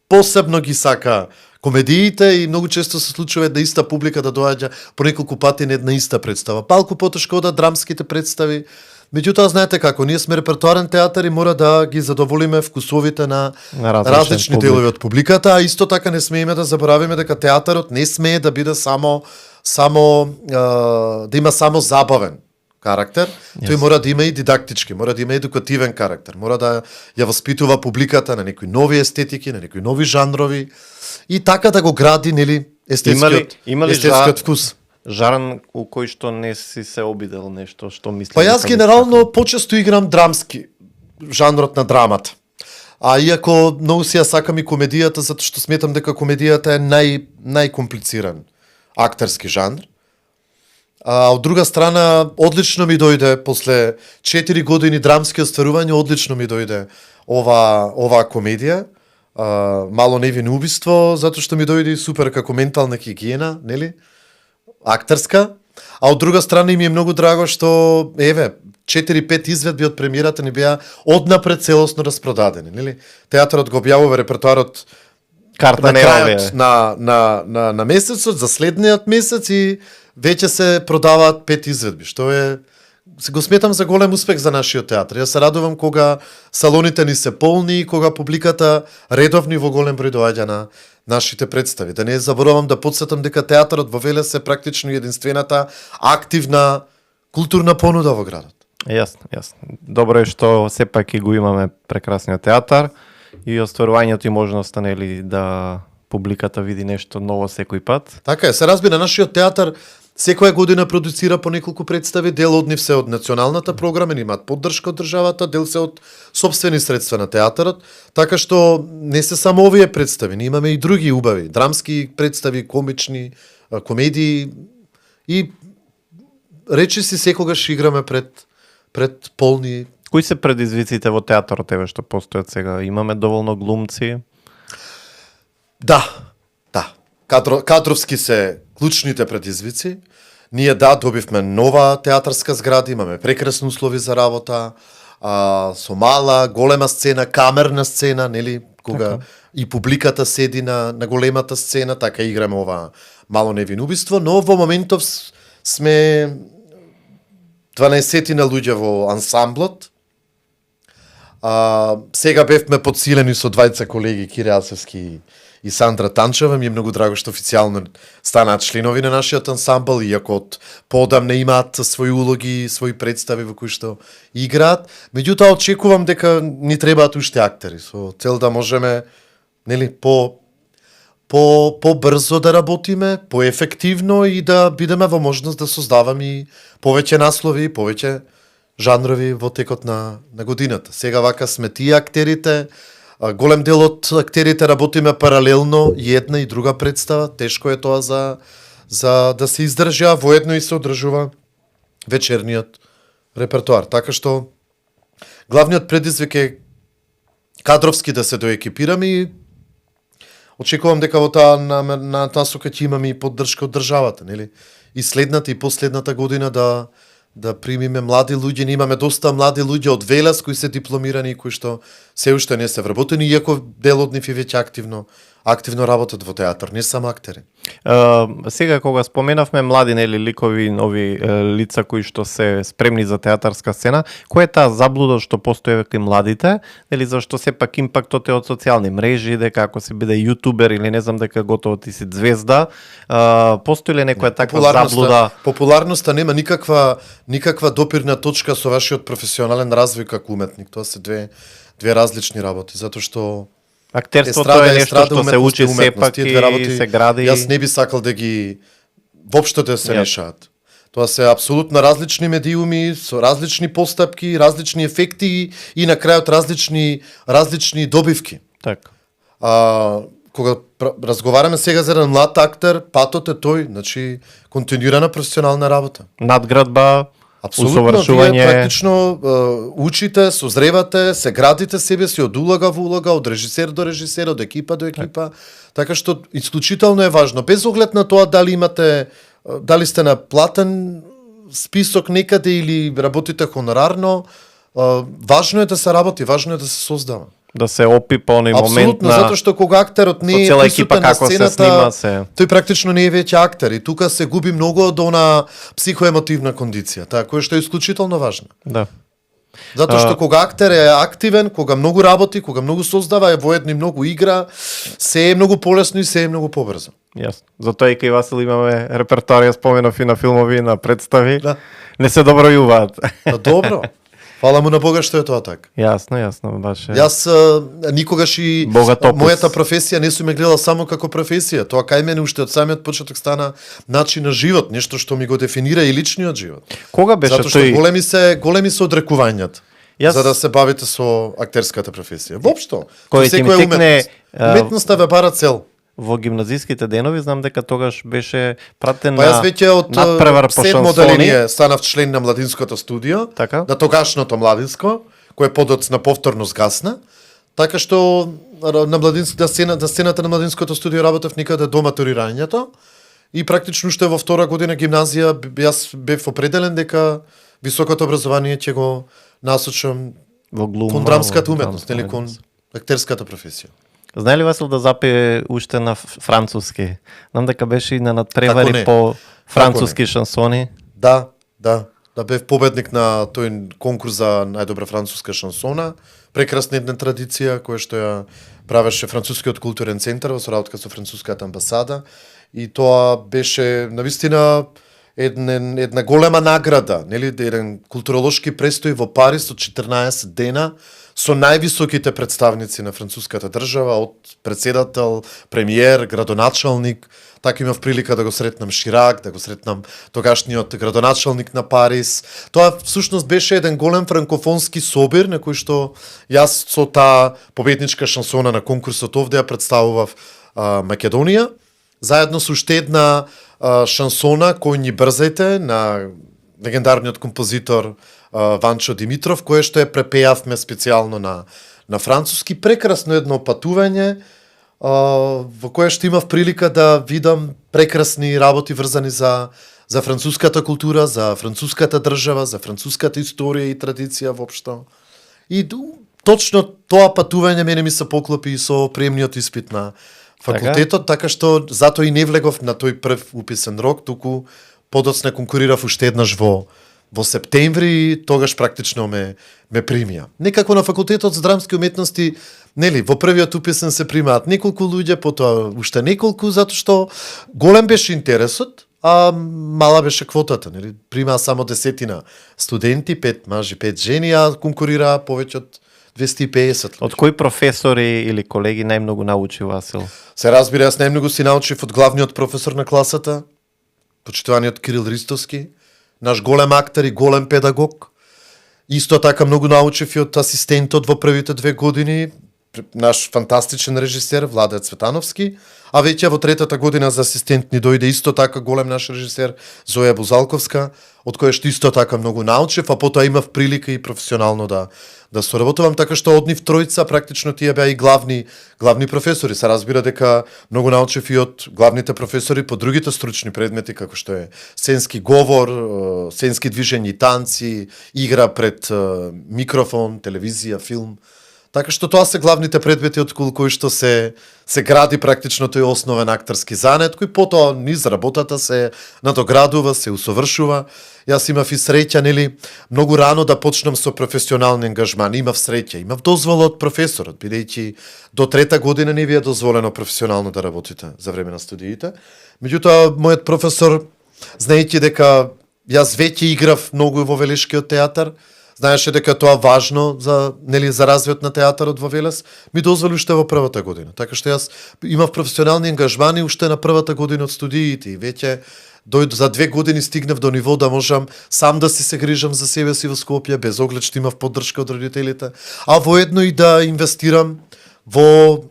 посебно ги сака комедиите и многу често се случува една иста публика да доаѓа по неколку пати на една иста представа. Палку потешко одат драмските представи. Меѓутоа, знаете како, ние сме репертоарен театар и мора да ги задоволиме вкусовите на различни делови од публиката, а исто така не смееме да заборавиме дека театарот не смее да биде да има само забавен карактер, тој мора да има и дидактички, мора да има едукативен карактер, мора да ја воспитува публиката на некои нови естетики, на некои нови жанрови и така да го гради, нели, естетскиот вкус. Жаран у кој што не си се обидел нешто, што мислиш? Па јас генерално почесто играм драмски, жанрот на драмата. А иако многу си ја сакам и комедијата, затоа што сметам дека комедијата е најкомплициран актерски жанр. А од друга страна, одлично ми дојде после 4 години драмски остварување, одлично ми дојде оваа комедија. Мало невино убиство, затоа што ми дојде супер како ментална хигиена, нели? Актерска, а од друга страна ми е многу драго што, еве, 4-5 изведби од премиерата ни беа однапред целосно распродадени, нели? Театарот го објавува репертоарот Карта на не крајот е. на месецот, за следниот месец и веќе се продаваат 5 изведби, што е го сметам за голем успех за нашиот театар. Јас се радувам кога салоните ни се полни, кога публиката редовни во голем број доаѓа на нашите представи. Да не заборавам да подсетам дека театарот во Велес е практично единствената активна културна понуда во градот. Јасно, јасно. Добро е што сепак и го имаме прекрасниот театар и остварувањето и можноста нели да публиката види нешто ново секој пат. Така е, се разбира, нашиот театар секоја година продуцира по неколку представи, дел од нив се од националната програма, имаат поддршка од државата, дел се од сопствени средства на театарот, така што не се само овие представи, ние имаме и други убави, драмски представи, комични, комедии и речиси секогаш играме пред полни. Кои се предизвиците во театарот еве што постојат сега? Имаме доволно глумци? Да. Кадровски се клучните предизвици. Ние добивме нова театарска зграда, имаме прекрасни услови за работа, со мала, голема сцена, камерна сцена, нели, кога и публиката седи на големата сцена, така играме ова мало невинно убиство, но во моментов сме 12 на луѓе во ансамблот. Сега бевме подсилени со двајца колеги, Кире Асевски и Сандра Танчева. Ми е многу драго што официјално станаат членови на нашиот ансамбл, иако од поодамне имаат своји улоги, своји представи во кои што играат. Меѓутоа, очекувам дека ни требаат уште актери, со цел да можеме, нели, по-брзо да работиме, поефективно и да бидеме во можност да создаваме и повеќе наслови, повеќе жанрови во текот на годината. Сега вака сме тие актерите, голем дел од актерите работиме паралелно и една и друга представа, тешко е тоа за да се издржа, воедно и се одржува вечерниот репертоар. Така што главниот предизвик е кадровски да се доекипираме и очекувам дека во таа насока ќе имаме и поддршка од државата, нели? И следната и последната година да примиме млади луѓе. Ние имаме доста млади луѓе од Велес кои се дипломирани и кои што се уште не се вработени, иако дел од нив и веќе активно работат во театар, не само актери. Сега кога споменавме млади нели ликови, нови лица кои што се спремни за театарска сцена, која е таа заблуда што постои кај младите, нели зашто сепак импактот е од социјални мрежи, дека ако се биде јутубер или не знам дека готово ти си звезда, постои ли некоја таква заблуда? Популарноста нема никаква допирна точка со вашиот професионален развој како уметник. Тоа се две различни работи, затоа што актерството е нешто што се учи сепак и се гради. Јас не би сакал да ги воопшто да се решаат. Тоа се апсолутно различни медиуми, со различни постапки, различни ефекти и на крајот различни добивки. Така. Кога разговараме сега за еден млад актер, патот е тој, значи континуирана професионална работа. Надградба, апсолутно, усовршување. вие практично учите, созревате, се градите себе си од улога во улога, од режисер до режисер, од екипа до екипа, така што исклучително е важно. Без оглед на тоа дали сте на платен список некаде или работите хонорарно, важно е да се работи, важно е да се создава. Да се опипа оној момент апсолутно, на... затоа што кога актерот не е цела присутен екипа на како се сцената, снима, тој практично не е веќе актер и тука се губи многу од она психоемотивна кондиција, таа која што е исклучително важна. Да. Затоа што кога актер е активен, кога многу работи, кога многу создава, е воедно и многу игра, се е многу полесно и се е многу побрзо. Јасно. Затоа и кај Васил имаме репертоар, ја споменав и на филмови, на представи. Да. Не се добројуваат. Добро. Фала му на Бога што е тоа така. Јасно, баш е. Јас никогаш и мојата професија не сум ја гледала само како професија. Тоа кај мене уште од самиот почеток стана начин на живот, нешто што ми го дефинира и личниот живот. Кога беше Затоа што тој... големи се одрекувањата. За да се бавите со актерската професија. Воопшто. Кој ќе ми текне... Уметноста ве бара цел. Во гимназиските денови знам дека тогаш беше пратен Па јас веќе од надпревар по седмо шансони. оделение станав член на младинското студио, Така? на тогашното младинско, кое подоцна повторно згасна. Така што на сцената на младинското студио работев никаде до матурирањето и практично уште во втора година гимназија јас бев определен дека високото образование ќе го насочам Во глума. кон драмската во уметност, драмска нели кон актерската професија. Знае ли Васил да запее уште на француски? Знам дека беше и на надпревари не? по француски шансони. Да, бев победник на тој конкурс за најдобра француска шансона. Прекрасна една традиција која што ја правеше Францускиот културен центар во соработка со француската амбасада и тоа беше навистина една голема награда, нели, еден културолошки престој во Париз од 14 дена со највисоките представници на француската држава, од председател, премиер, градоначалник. Така имав прилика да го сретнам Ширак, да го сретнам тогашниот градоначалник на Париз. Тоа всушност беше еден голем франкофонски собир на кој што јас со таа победничка шансона на конкурсот овде ја представував Македонија, заедно со уште една шансона Кој ни брзајте на легендарниот композитор Ванчо Димитров, кое што ја препеавме специјално на француски. Прекрасно едно патување во кое што имав прилика да видам прекрасни работи врзани за француската култура, за француската држава, за француската историја и традиција воопшто. И точно тоа патување мене ми се поклопи и со приемниот испит на факултетот, така што затоа и не влегов на тој прв уписен рок, туку подоцна конкурирав уште еднаш во септември и тогаш практично ме примија. Некако на факултетот за драмски уметности, нели, во првиот уписен се примаат неколку луѓе, потоа уште неколку, затоа што голем беше интересот, а мала беше квотата, нели? Примаа само 10 студенти, 5 мажи, 5 жени, а конкурираа повеќе од 250. Од кои професори или колеги најмногу научи Васил? Се разбира, јас најмногу си научив од главниот професор на класата, почитуваниот Кирил Ристовски, наш голем актер и голем педагог. Исто така многу научив и од асистентот во првите 2 години, наш фантастичен режисер Владе Цветановски, а веќе во 3-та година за асистент ни дојде исто така голем наш режисер Зоја Бузалковска, од која што исто така многу научив, а потоа имав прилика и професионално да соработувам, така што од нив тројца практично тие беа и главни професори. Се разбира дека многу научив и од главните професори по другите стручни предмети, како што е сценски говор, сценски движења и танци, игра пред микрофон, телевизија, филм. Така што тоа се главните предмети од кои што се гради практично тој основен актерски занет, кој потоа низ работата се надоградува, се усовршува. Јас имав и среќа, нели, многу рано да почнам со професионални ангажмани. Имав среќа, имав дозвола од професорот, бидејќи до 3-та година не ви е дозволено професионално да работите за време на студиите. Меѓутоа, мојот професор, знаејќи дека јас веќе играв многу во Велешкиот театар, знаеше дека тоа важно за развојот на театарот во Велес, ми дозволи уште во првата година. Така што јас имав професионални ангажмани уште на првата година од студиите и веќе за 2 години стигнав до ниво да можам сам да се грижам за себе си во Скопје, без оглед што имав поддршка од родителите, а воедно и да инвестирам во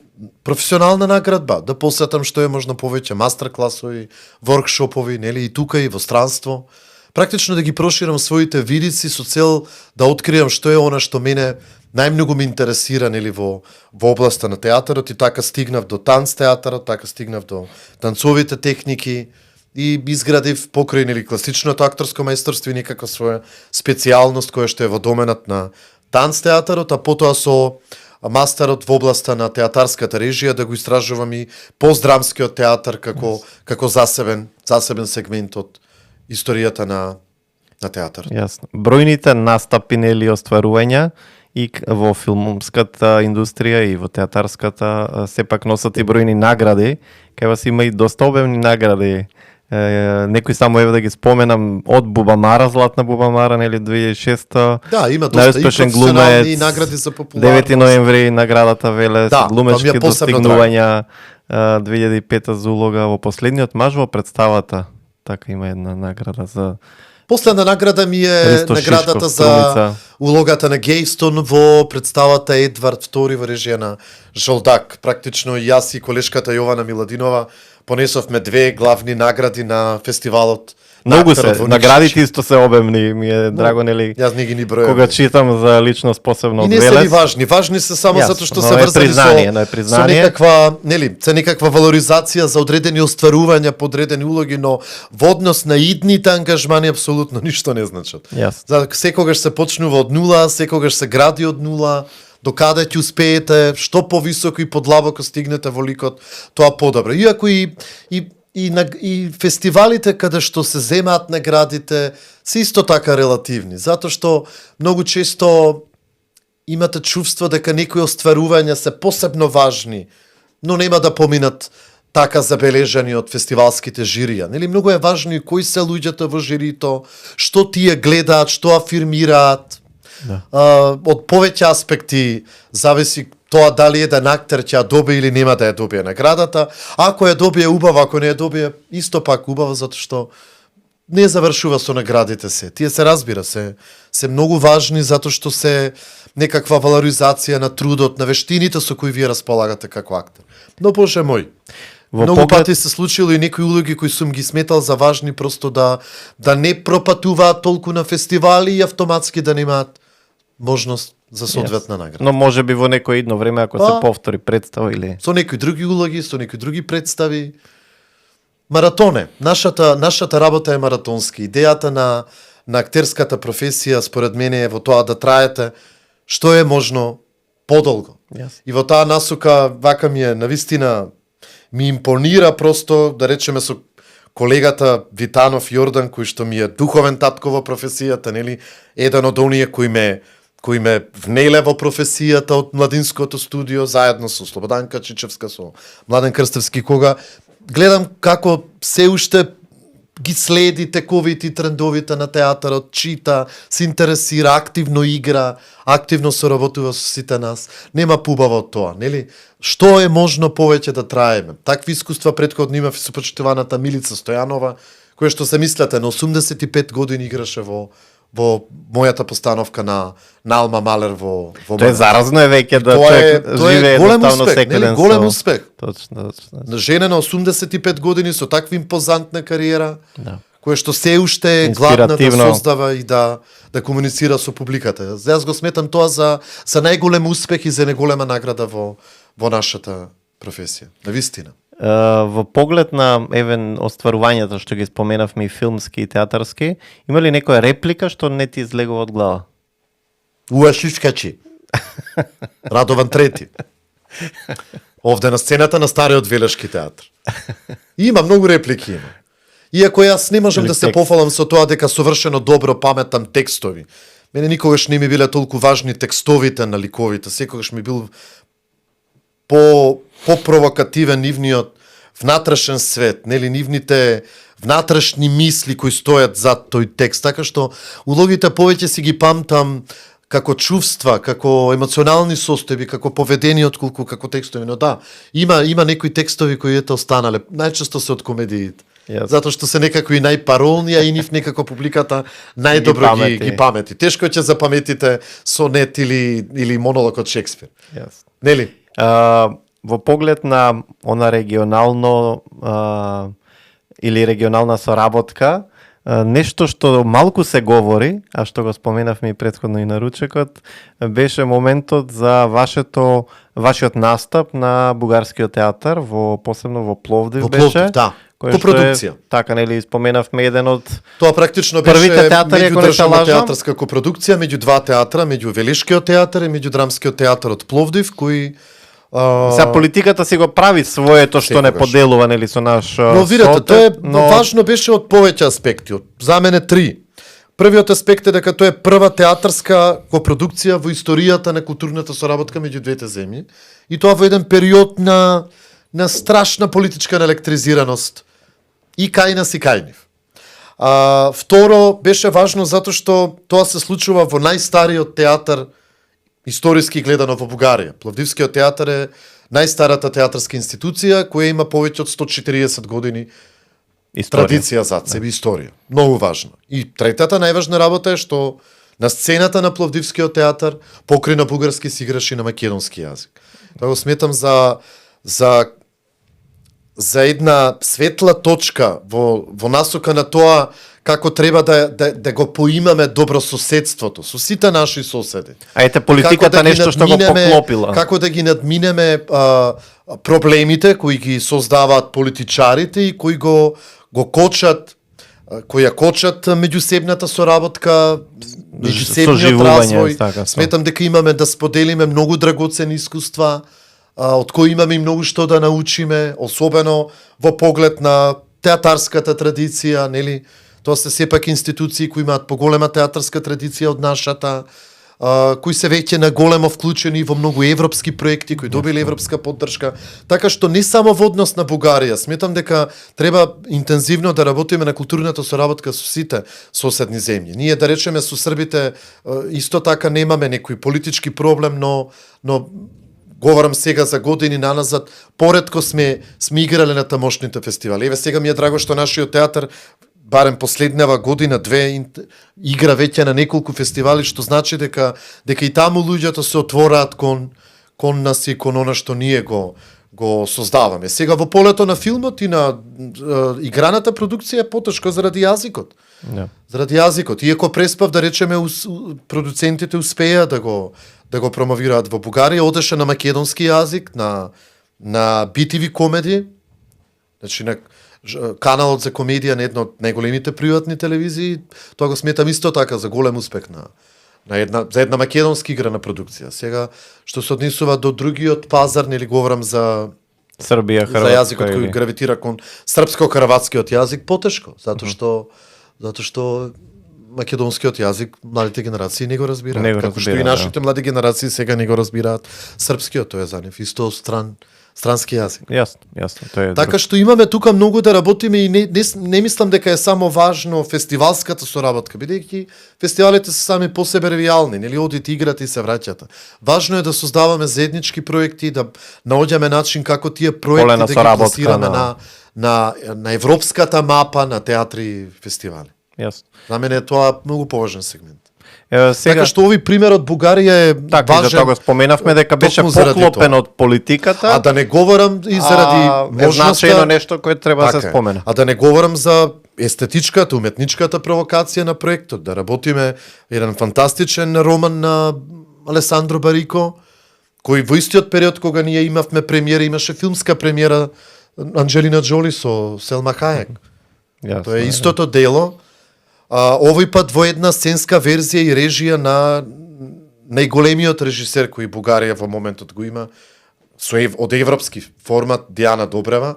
професионална наградба, да посетам што е можно повеќе мастер-класови, воркшопови, нели, и тука и во странство. Практично да ги проширам своите видици со цел да откријам што е она што мене најмногу ме интересира, нели, во областа на театарот, и така стигнав до танц театарот, така стигнав до танцовите техники и изградив покрај, нели, класичното акторско мајсторство и некаква своја специјалност која што е во доменот на танц театарот, а потоа со мастерот во областа на театарската режија да го истражувам и постдрамскиот театар како засебен сегмент од историјата на театарот. Јасно. Бројните настапи, нели, остварувања и во филмската индустрија и во театарската сепак носат и бројни награди. Кај вас има и доста обемни награди. Некои само да ги споменам, од Бубамара, Златна Бубамара, нели, 2006-та. Да, има доста и професионални награди за популарност. 9 ноември наградата Велес, да, глумечки достигнувања, 2005-та за улога во Последниот маж во представата. Така има една награда за... Последна награда ми е наградата за улогата на Гејстон во представата Едвард II во режија на Жолдак. Практично јас и колешката Јована Миладинова понесовме 2 главни награди на фестивалот Многу Актерот се, во наградите Никшич. исто се обемни, ми е драго, нели, Јас не ги ни бројам. кога читам за личност посебно И од не се ни Велес. важни, важни се само Јасно, затоа што но се е врзани признание, но е со признание. некаква, нели, се некаква валоризација за одредени остварувања по одредени улоги, но во однос на идните ангажмани апсолутно ништо не значат. Јасно. За секогаш се почнува од нула, секогаш се гради од нула, до каде ќе успеете, што повисоко и подлабоко стигнете во ликот, тоа подобро. Иако и фестивалите каде што се земаат наградите се исто така релативни, затоа што многу често имате чувство дека некои остварувања се посебно важни, но нема да поминат така забележани од фестивалските жирија. Нели многу е важно и кои се луѓето во жирито, што тие гледаат, што афирмираат. Да. Од повеќе аспекти зависи тоа дали еден актер ќе ја добие или нема да ја добие наградата. Ако ја добие убаво, ако не ја добие исто пак убаво, затоа што не завршува со наградите се. Тие се разбира, се многу важни затоа што се некаква валоризација на трудот, на вештините со кои вие располагате како актер. Но боже мој, Во многу поглед- пати се случило и некои улоги кои сум ги сметал за важни просто да не пропатуваат толку на фестивали и автоматски да немаат можност за соодветна награда. Но може би во некој идно време, ако се Па. повтори представа или... Со некои други улоги, со некои други представи. Маратон е. Нашата работа е маратонски. Идејата на актерската професија, според мене, е во тоа да траете што е можно подолго. Јас. И во таа насока, вака ми е, навистина, ми импонира просто, да речеме, со колегата Витанов Јордан, кој што ми е духовен татко во професијата, нели, еден од оние кои ме внеле во професијата од младинското студио, заедно со Слободанка Чичевска, со Младен Крстевски, кога гледам како се уште ги следи тековите и трендовите на театарот, чита, се интересира, активно игра, активно соработува со сите нас. Нема побаво од тоа, нели? Што е можно повеќе да траеме? Такви искуства претходно имав и со почитуваната Милица Стојанова, која што се мислете на 85 години играше во мојата постановка на Алма Малер во Тоа е заразно е веќе да Тоа е- човек тоа е живее голем едноставно успех, секој нели? ден Голем со- успех. Точно. на жена на 85 години со таква импозантна кариера, Да. која што се уште е гладна да Инспиративно. создава и да комуницира со публиката. Јас го сметам тоа за најголем успех и за најголема награда во нашата професија. Навистина. Во поглед на остварувањата што ги споменавме и филмски и театарски, има ли некоја реплика што не ти излегува од глава? Уа Шишкачи. Радован Трети. Овде на сцената на стариот Велешки театар. Има многу реплики има. Иако јас не можам Или да се текст. пофалам со тоа дека совршено добро паметам текстови. Мене никогаш не ми биле толку важни текстовите на ликовите, секогаш ми бил по-провокативен нивниот внатрешен свет, нели нивните внатрешни мисли кои стојат зад тој текст, така што улогите повеќе си ги памтам како чувства, како емоционални состојби, како поведение отколку како текстови, но да, има некои текстови кои ете останале, најчесто се од комедиите. Јас. Затоа што се некако и најпаролни, а и нив некако публиката најдобро ги памети. Тешко ќе запаметите сонет или монолог од Шекспир. Јас. Нели? Во поглед на она регионално или регионална соработка, нешто што малку се говори, а што го споменавме и претходно и на ручекот, беше моментот за вашиот настап на бугарскиот театар посебно во Пловдив Во беше. Пловдив, да. кој што Копродукција. Така, нели, споменавме еден од Тоа практично првите беше театари, ако не се меѓудржавна лажам. театарска копродукција меѓу два театра, меѓу Велешкиот театар и меѓу Драмскиот театар од Пловдив, кои Сега политиката си го прави своето што не Секогаш. поделува, нели, со наш Но видете, сотет, тоа е важно беше од повеќе аспекти. За мене 3. Првиот аспект е дека тоа е прва театарска копродукција во историјата на културната соработка меѓу двете земји и тоа во еден период на страшна политичка наелектризираност и кај нас и кај нив. Второ, беше важно затоа што тоа се случува во најстариот театар историски гледано во Бугарија. Пловдивскиот театар е најстарата театарска институција која има повеќе од 140 години историја. традиција зад себе, историја. Многу важно. И третата најважна работа е што на сцената на Пловдивскиот театар покрај на бугарски се играше и на македонски јазик. Тоа го сметам за за една светла точка во насока на тоа како треба да го поимаме добрососедството со сите наши соседи. А ете политиката нешто што го поклопила. Како да ги надминеме проблемите кои ги создаваат политичарите и кои го кочат, кои ја кочат меѓусебната соработка, меѓусебниот соживување, развој. така, Сметам дека имаме да споделиме многу драгоцени искуства, од кои имаме и многу што да научиме, особено во поглед на театарската традиција, нели? Тоа се сепак институции кои имаат поголема театарска традиција од нашата, кои се веќе на големо вклучени во многу европски проекти, кои добиле европска поддршка. Така што не само во однос на Бугарија, сметам дека треба интензивно да работиме на културната соработка со сите соседни земји. Ние, да речеме, со србите исто така немаме некој политички проблем, но говорам сега за години наназад, поретко сме играле на тамошните фестивали. Еве сега ми е драго што нашиот театар барем последнава година, две, игра веќе на неколку фестивали, што значи дека и таму луѓето се отвораат кон нас и кон она што ние го создаваме. Сега во полето на филмот и на играната продукција е потешко заради јазикот. Да. Заради јазикот. Иако преспав, да речеме, продуцентите успеа да го промовираат во Бугарија, одеше на македонски јазик, на BTV комеди, значи на каналот за комедија на една од најголемите приватни телевизии, тоа го сметам исто така за голем успех за една македонски игра на продукција. Сега, што се однесува до другиот пазар, нели говорам за Србија, за јазикот кој гравитира кон српско-караватскиот јазик, потешко, затоа што македонскиот јазик младите генерации не го разбираат. Како што и нашите млади генерации сега не го разбираат српскиот, тоа е за нив исто странски јазик. Јасно, тоа е. Така што имаме тука многу да работиме и не мислам дека е само важно фестивалската соработка, бидејќи фестивалите се сами по себе ревијални, нели одите, играте и се враќате. Важно е да создаваме заеднички проекти, да наоѓаме начин како тие проекти да ги пласираме на европската мапа на театри и фестивали. Јасно. За мене тоа многу поважен сегмент. Сега Така што овој пример од Бугарија е така, важен. Така, го споменавме дека беше поклопен од политиката. А да не говорам и заради можноста... значајно нешто кое треба да се спомена. А да не говорам за естетичката, уметничката провокација на проектот, да работиме еден фантастичен роман на Алесандро Барико, кој во истиот период кога ние имавме премиера, имаше филмска премиера Анджелина Џоли со Селма Хајек. Тоа е истото дело. Овој пат во една сценска верзија и режија на најголемиот режисер кој Бугарија во моментот го има, од европски формат, Диана Добрева,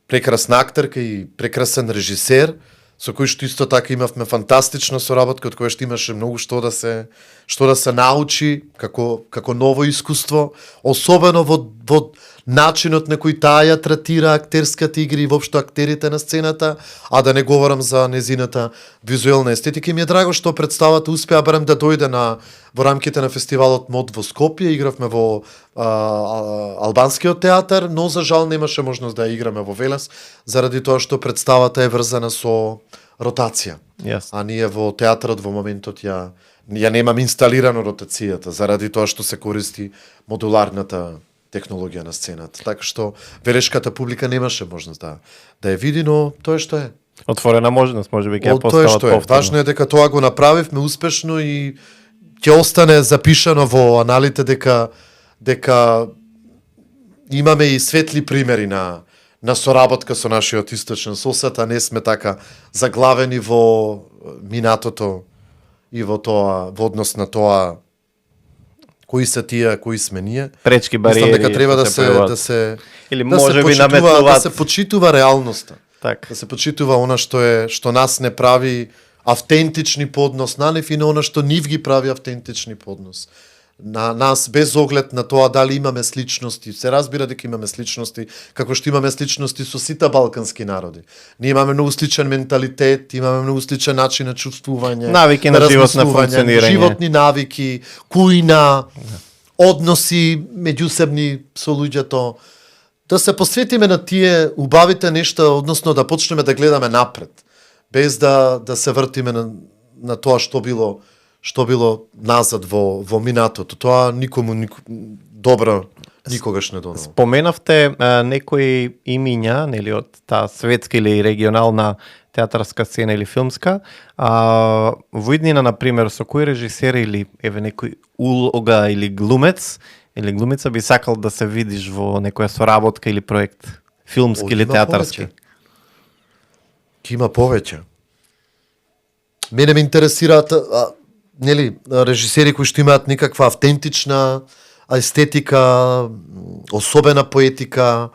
прекрасна актерка и прекрасен режисер, со кој што исто така имавме фантастична соработка, од која што имаше многу што да се научи како ново искуство, особено во начинот на кој таа ја третира актерската игра и воопшто актерите на сцената, а да не говорам за незината визуелна естетика. И ми е драго што представата успеа барем да дојде во рамките на фестивалот МОД во Скопје, игравме во албанскиот театар, но за жал немаше можност да ја играме во Велес, заради тоа што представата е врзана со ротација. А ние во театарот во моментот ја немам инсталирано ротацијата, заради тоа што се користи модуларната технологија на сцената. Така што велешката публика немаше можност да ја види, но тоа што е. Отворена можност, можеби ќе ја постават повторно. Важно е дека тоа го направивме успешно и ќе остане запишано во аналите дека имаме и светли примери на соработка со нашиот источен сосед, а не сме така заглавени во минатото и во однос на тоа кои се тие, кои сме ние. Пречки бариери. Мислам дека треба да се или можеби наметнуваат, да се почитува реалноста. Так. Да се почитува она што нас не прави автентични по однос на нив и на она што нив ги прави автентични по однос на нас, без оглед на тоа дали имаме сличности. Се разбира дека имаме сличности, како што имаме сличности со сите балкански народи. Ние имаме многу сличен менталитет, имаме многу сличен начин на чувствување, навики на животно функционирање, животни навики, кујна, односи меѓусебни со луѓето. Да се посветиме на тие убавите нешта, односно да почнеме да гледаме напред, без да се вртиме на тоа што било назад во минатото. Тоа никому добро Никогаш не донал. Споменавте некои имиња, нели, од таа светска или регионална театарска сцена или филмска. Во иднина, например, со кој режисер или еве некој улога или глумец или глумица би сакал да се видиш во некоја соработка или проект, филмски или Има театарски? повеќе. Ки има повеќе. Мене ме интересираат нели режисери кои што имаат некаква автентична естетика, особена поетика.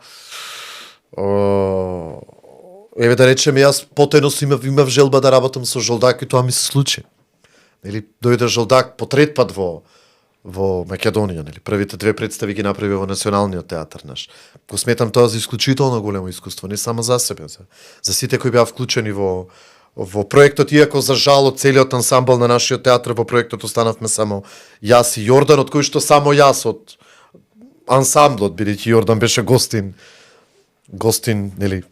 Еве да речеме, јас потајно имав желба да работам со Жолдак и тоа ми се случи. Нели дојде Жолдак по трет пат во Македонија, нели првите две представи ги направи во Националниот театар наш. Го сметам тоа за исклучително големо искуство, не само за себе, за сите кои беа вклучени во проектот, иако за жал од целиот ансамбл на нашиот театар во проектот останавме само јас и Јордан, од кој што само јас од ансамблот, бидејќи Јордан беше гостин, нели,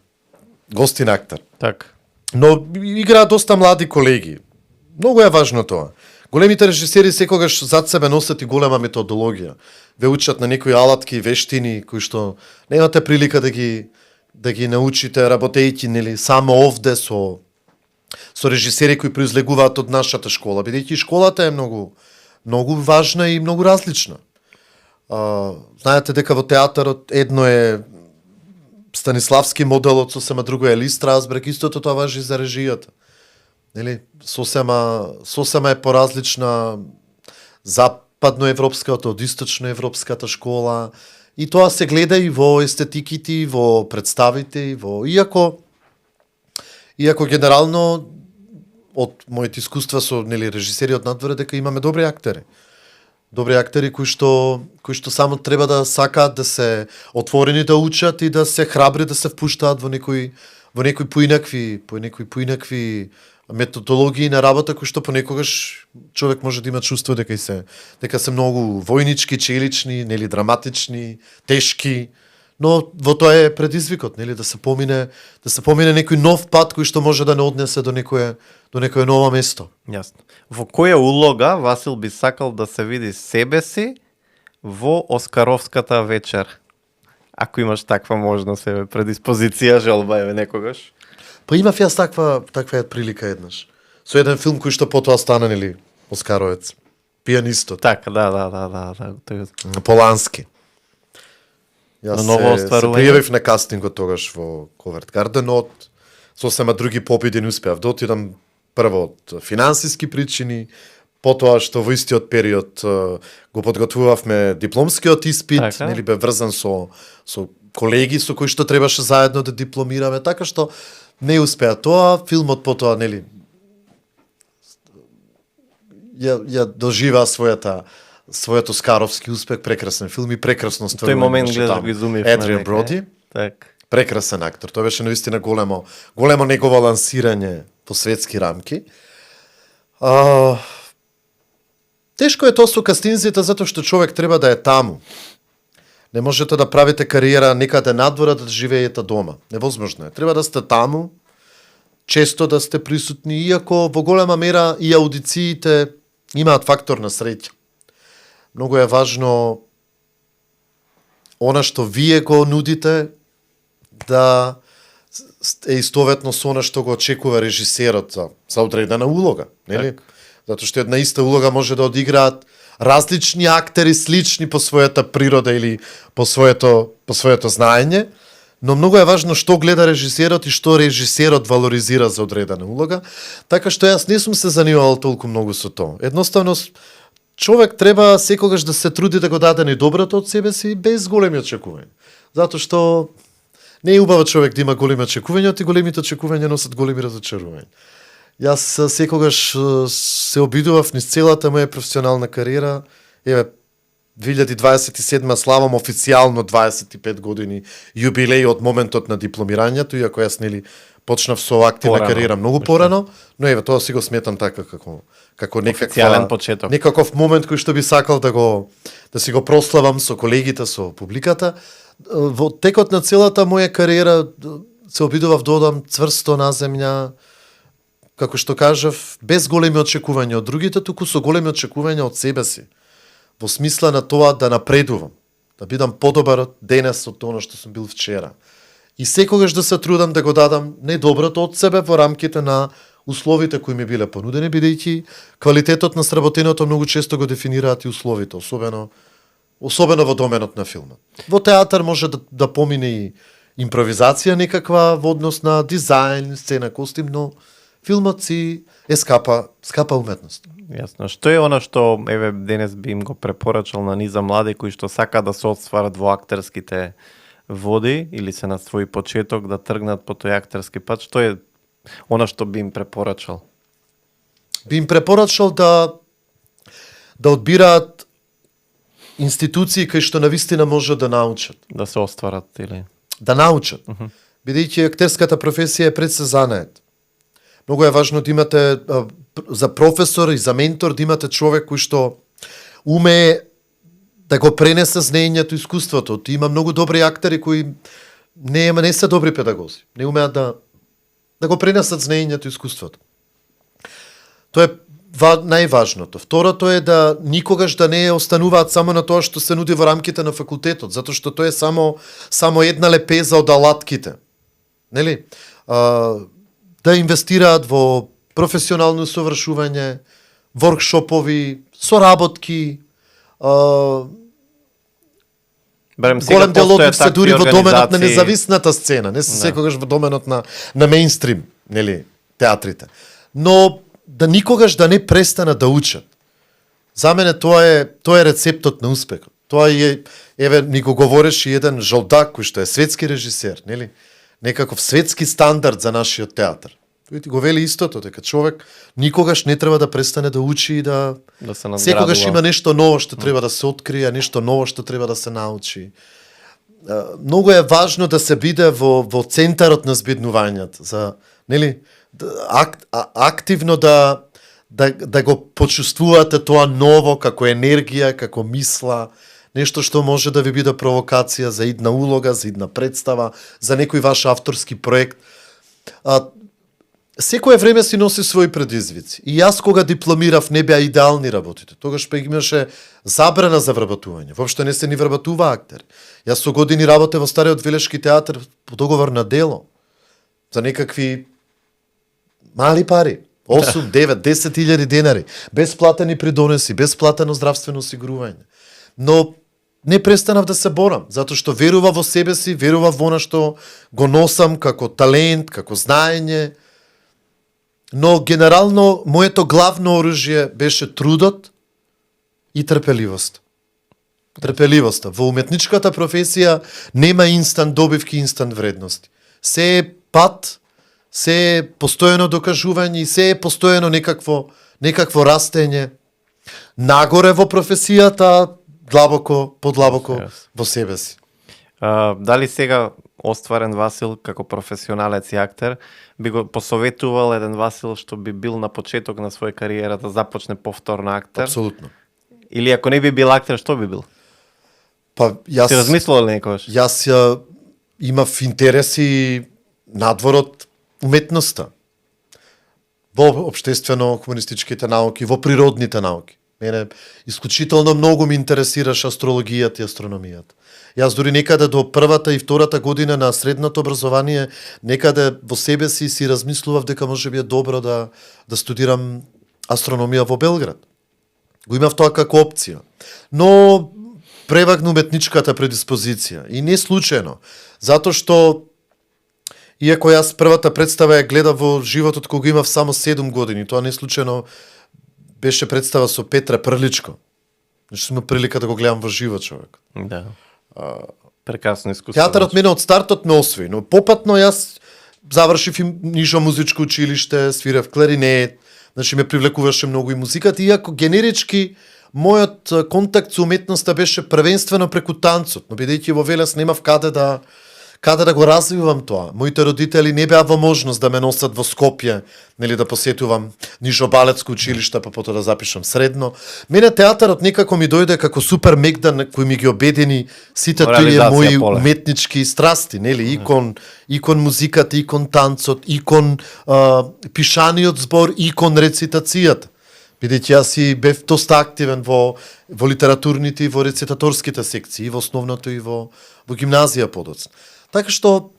гостин актер. Така. Но играат доста млади колеги. Многу е важно тоа. Големите режисери секогаш зад себе носат и голема методологија. Ве учат на некои алатки, вештини кои што немате прилика да ги научите работејќи, нели, само овде со режисери кои произлегуваат од нашата школа, бидејќи школата е многу важна и многу различна. Знаете дека во театарот едно е Станиславски моделот, сосема друго е Ли Страсберг, истото тоа важи за режијата. Нели, сосема е поразлична западноевропската од источноевропската школа, и тоа се гледа и во естетиките, во представите, иако генерално од моите искуства со режисери од надвор дека имаме добри актери. Добри актери кои што само треба да сакаат да се отворени да учат и да се храбри да се впуштаат во некои поинакви методологии на работа кои што понекогаш човек може да има чувство дека се многу војнички, челични, нели драматични, тешки, но во тоа е предизвикот, нели да се помине некој нов пат кој што може да не однесе до некое ново место. Јасно. Во која улога Васил би сакал да се види себе си во Оскаровската вечер? Ако имаш таква можност, предиспозиција, желба некогаш. Па имав јас таква прилика еднаш. Со еден филм кој што потоа стана, нели, Оскаровец. Пијанистот. Така, да. Полански. Јас ново се остварување. пријавив на кастингот тогаш во Коверт Гарденот. Сосема други победи не успеав да отидам, прво од финансиски причини, потоа што во истиот период го подготвувавме дипломскиот испит, Така. нели бе врзан со колеги со кои што требаше заедно да дипломираме, така што не успеа тоа. Филмот потоа, нели, ја доживаа својот оскаровски успех, прекрасен филм и прекрасно стварување. Тој момент беше гледаш таму. го изумив. Адриан Броди, Так. прекрасен актер. Тоа беше наистина големо негово лансирање по светски рамки. Тешко е тоа со кастинзите затоа што човек треба да е таму. Не можете да правите кариера некаде надвора да живеете дома. Невозможно е. Треба да сте таму, често да сте присутни, иако во голема мера и аудициите имаат фактор на среќа. Многу е важно она што вие го нудите да е истоветно со она што го очекува режисерот за одредена улога, нели? Затоа што една иста улога може да одиграат различни актери, слични по својата природа или по своето знаење, но многу е важно што гледа режисерот и што режисерот валоризира за одредена улога, така што јас не сум се занимавал толку многу со тоа. Едноставно, човек треба секогаш да се труди да го даде најдоброто од себе си без големи очекувања. Затоа што не е убаво човек да има големи очекувања, и големите очекувања носат големи разочарувања. Јас секогаш се обидував низ целата моја професионална кариера. Еве 2027 славам официјално 25 години јубилеј од моментот на дипломирањето, иако јас нели почнав со активна кариера многу порано, но еве тоа си го сметам така како официјален почеток. Некаков момент кој што би сакал да си го прославам со колегите, со публиката. Во текот на целата моја кариера се обидував да одам цврсто на земја, како што кажав, без големи очекувања од другите, туку со големи очекувања од себе си. Во смисла на тоа да напредувам. да бидам подобар денес од тоа што сум бил вчера. И секогаш да се трудам да го дадам најдоброто од себе во рамките на условите кои ми биле понудени, бидејќи квалитетот на сработеното многу често го дефинираат и условите, особено во доменот на филмот. Во театар може да помине и импровизација некаква во однос на дизајн, сцена, костим, но филмот си е скапа уметност. Јасно. Што е она што еве денес би им го препорачал на низа млади кои што сакаат да се отстварат во актерските води или се на свој почеток да тргнат по тој актерски пат? Што е она што би им препорачал? Би им препорачал да одбираат институции кои што навистина може да научат. Да се остварат или? Да научат. Бидејќи актерската професија е пред се занает. Многу е важно да имате за професор и за ментор да имате човек кој што уме да го пренесе знаењето и искуството. Има многу добри актери кои не се добри педагози. Не умеат да го пренесат знаењето и искуството. Тоа е најважното. Второто е да никогаш да не остануваат само на тоа што се нуди во рамките на факултетот, затоа што тоа е само една лепеза од алатките. Нели? Да инвестираат во професионално усовршување, воркшопови, соработки, голем дел од нив се дури во доменот на независната сцена, не се секогаш во доменот на мејнстрим, нели, театрите. Но да никогаш да не престанат да учат. За мене тоа е рецептот на успехот. Тоа е, еве, ни го говореше еден Жолдак, кој што е светски режисер, нели? Некаков светски стандард за нашиот театар. Тој ти го вели истото, дека човек никогаш не треба да престане да учи и да се надградува. Секогаш има нешто ново што треба да се открие, нешто ново што треба да се научи. Многу е важно да се биде во центарот на збеднувањето, за нели активно да го почувствувате тоа ново како енергија, како мисла, нешто што може да ви биде провокација за идна улога, за идна представа, за некој ваш авторски проект. Секое време си носи своји предизвици. И јас кога дипломирав не беа идеални работите. Тогаш па имаше забрана за вработување. Воопшто не се ни вработува актер. Јас со години работев во Стариот Велешки театар по договор на дело. За некакви мали пари. 8, 9, 10 илјади денари. Без платени придонеси, без платено здравствено осигурување. Но не престанав да се борам, затоа што верував во себе си, верував во она што го носам како талент, како знаење. Но генерално моето главно оружје беше трудот и трпеливост. Трпеливоста. Во уметничката професија нема инстант добивки, инстант вредности. Се е пат, се е постојано докажување и се е постојано некакво растење нагоре во професијата, подлабоко во себе си. Дали сега остварен Васил како професионалец и актер би го посоветувал еден Васил што би бил на почеток на своја кариера да започне повторно актер? Апсолутно. Или ако не би бил актер, што би бил? Па јас Ти размислувал ли некогаш? Јас имав интереси надвор од уметноста. Во општествено-хуманистичките науки, во природните науки. Мене исклучително многу ми интересираше астрологијата и астрономијата. Јас дури некаде до првата и втората година на средното образование, некаде во себе си размислував дека може би е добро да студирам астрономија во Белград. Го имав тоа како опција. Но превагна уметничката предиспозиција. И не случајно. Затоа што, иако јас првата представа ја гледав во животот кога имав само 7 години, тоа не случајно беше представа со Петра Прличко. Значи сум прилика да го гледам во живот човек. Да. Прекрасно искуство. Театарот мене од стартот ме освои, но попатно јас завршив и нишо музичко училиште, свирев кларинет, значи ме привлекуваше многу и музиката, иако генерички мојот контакт со уметноста беше првенствено преку танцот, но бидејќи во Велес немав каде да го развивам тоа. Моите родители не беа во можност да ме носат во Скопје, нели да посетувам Нижобалецко училиште, па потоа да запишам средно. Мене театарот некако ми дојде како супер мегдан кој ми ги обедини сите тие мои уметнички страсти, нели, икон музиката, икон танцот, икон пишаниот збор, икон рецитацијата. Бидејќи јас и бев доста активен во литературните и во рецитаторските секции, и во основното и во гимназија подоцна. Така што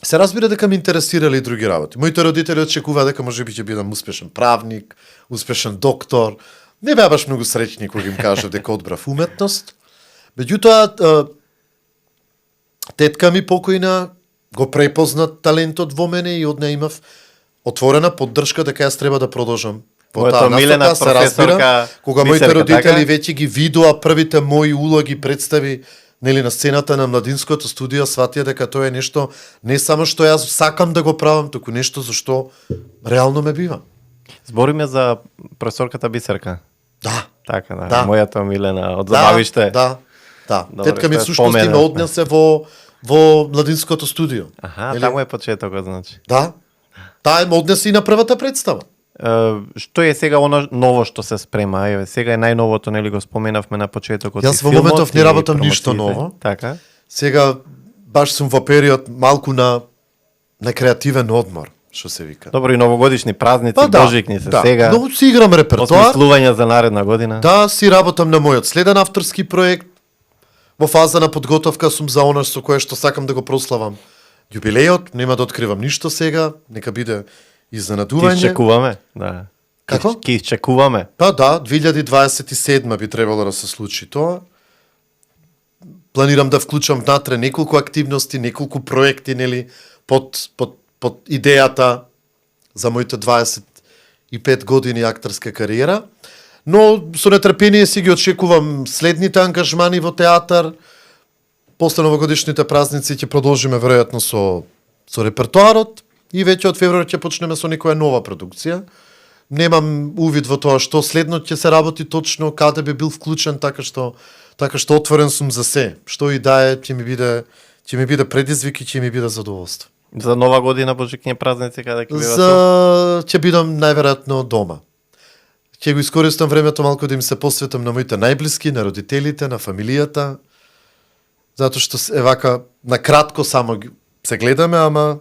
се разбира дека ме интересирали и други работи. Моите родители очекуваа дека можеби ќе бидам успешен правник, успешен доктор. Не беа баш многу среќни кога им кажав дека одбрав уметност. Меѓутоа, тетка ми покојна го препозна талентот во мене и од неа имав отворена поддршка дека јас треба да продолжам. Во таа омилена насока се разбира, професорка кога моите Бисерка, родители така? веќе ги видоа првите мои улоги, представи, нели на сцената на младинското студио, сватија дека тоа е нешто не само што јас сакам да го правам, туку нешто за што реално ме бива. Збориме за професорката Бисерка. Да. Така, да. Да. Мојата омилена од забавиште. Да. Добре, Тетка ми што ја всушност ме спомена. однесе во младинското студио. Аха, Нели? таму е почетокот, значи. Да. Таа ме однесе и на првата представа. Што е сега оно ново што се спрема? Еве, сега е најновото, нели го споменавме на почетокот. Јас и во филмот, моментов не и работам ништо промоциите. ново. Така. Сега баш сум во период малку на креативен одмор, што се вика. Добро, и новогодишни празници, божикни се сега. Но си играм репертоар. Осмислување за наредна година. Да, си работам на мојот следен авторски проект. Во фаза на подготовка сум за она со кое што сакам да го прославам јубилејот. Нема да откривам ништо сега, нека биде Ки изненадување. чекуваме, да. Како? Ки чекуваме. Па да, 2027 би требало да се случи тоа. Планирам да вклучам внатре неколку активности, неколку проекти, нели, под идејата за моите 25 години актерска кариера. Но со нетрпение си ги очекувам следните ангажмани во театар. После новогодишните празници ќе продолжиме веројатно со репертоарот и веќе од февруари ќе почнеме со некоја нова продукција. Немам увид во тоа што следно ќе се работи точно, каде би бил вклучен, така што отворен сум за се. Што и да е, ќе ми биде предизвик и ќе ми биде задоволство. За нова година, божикни празници, каде ќе бидат? Ќе бидам најверојатно дома. Ќе го искористам времето малку да им се посветам на моите најблиски, на родителите, на фамилијата. Затоа што е вака на кратко само се гледаме, ама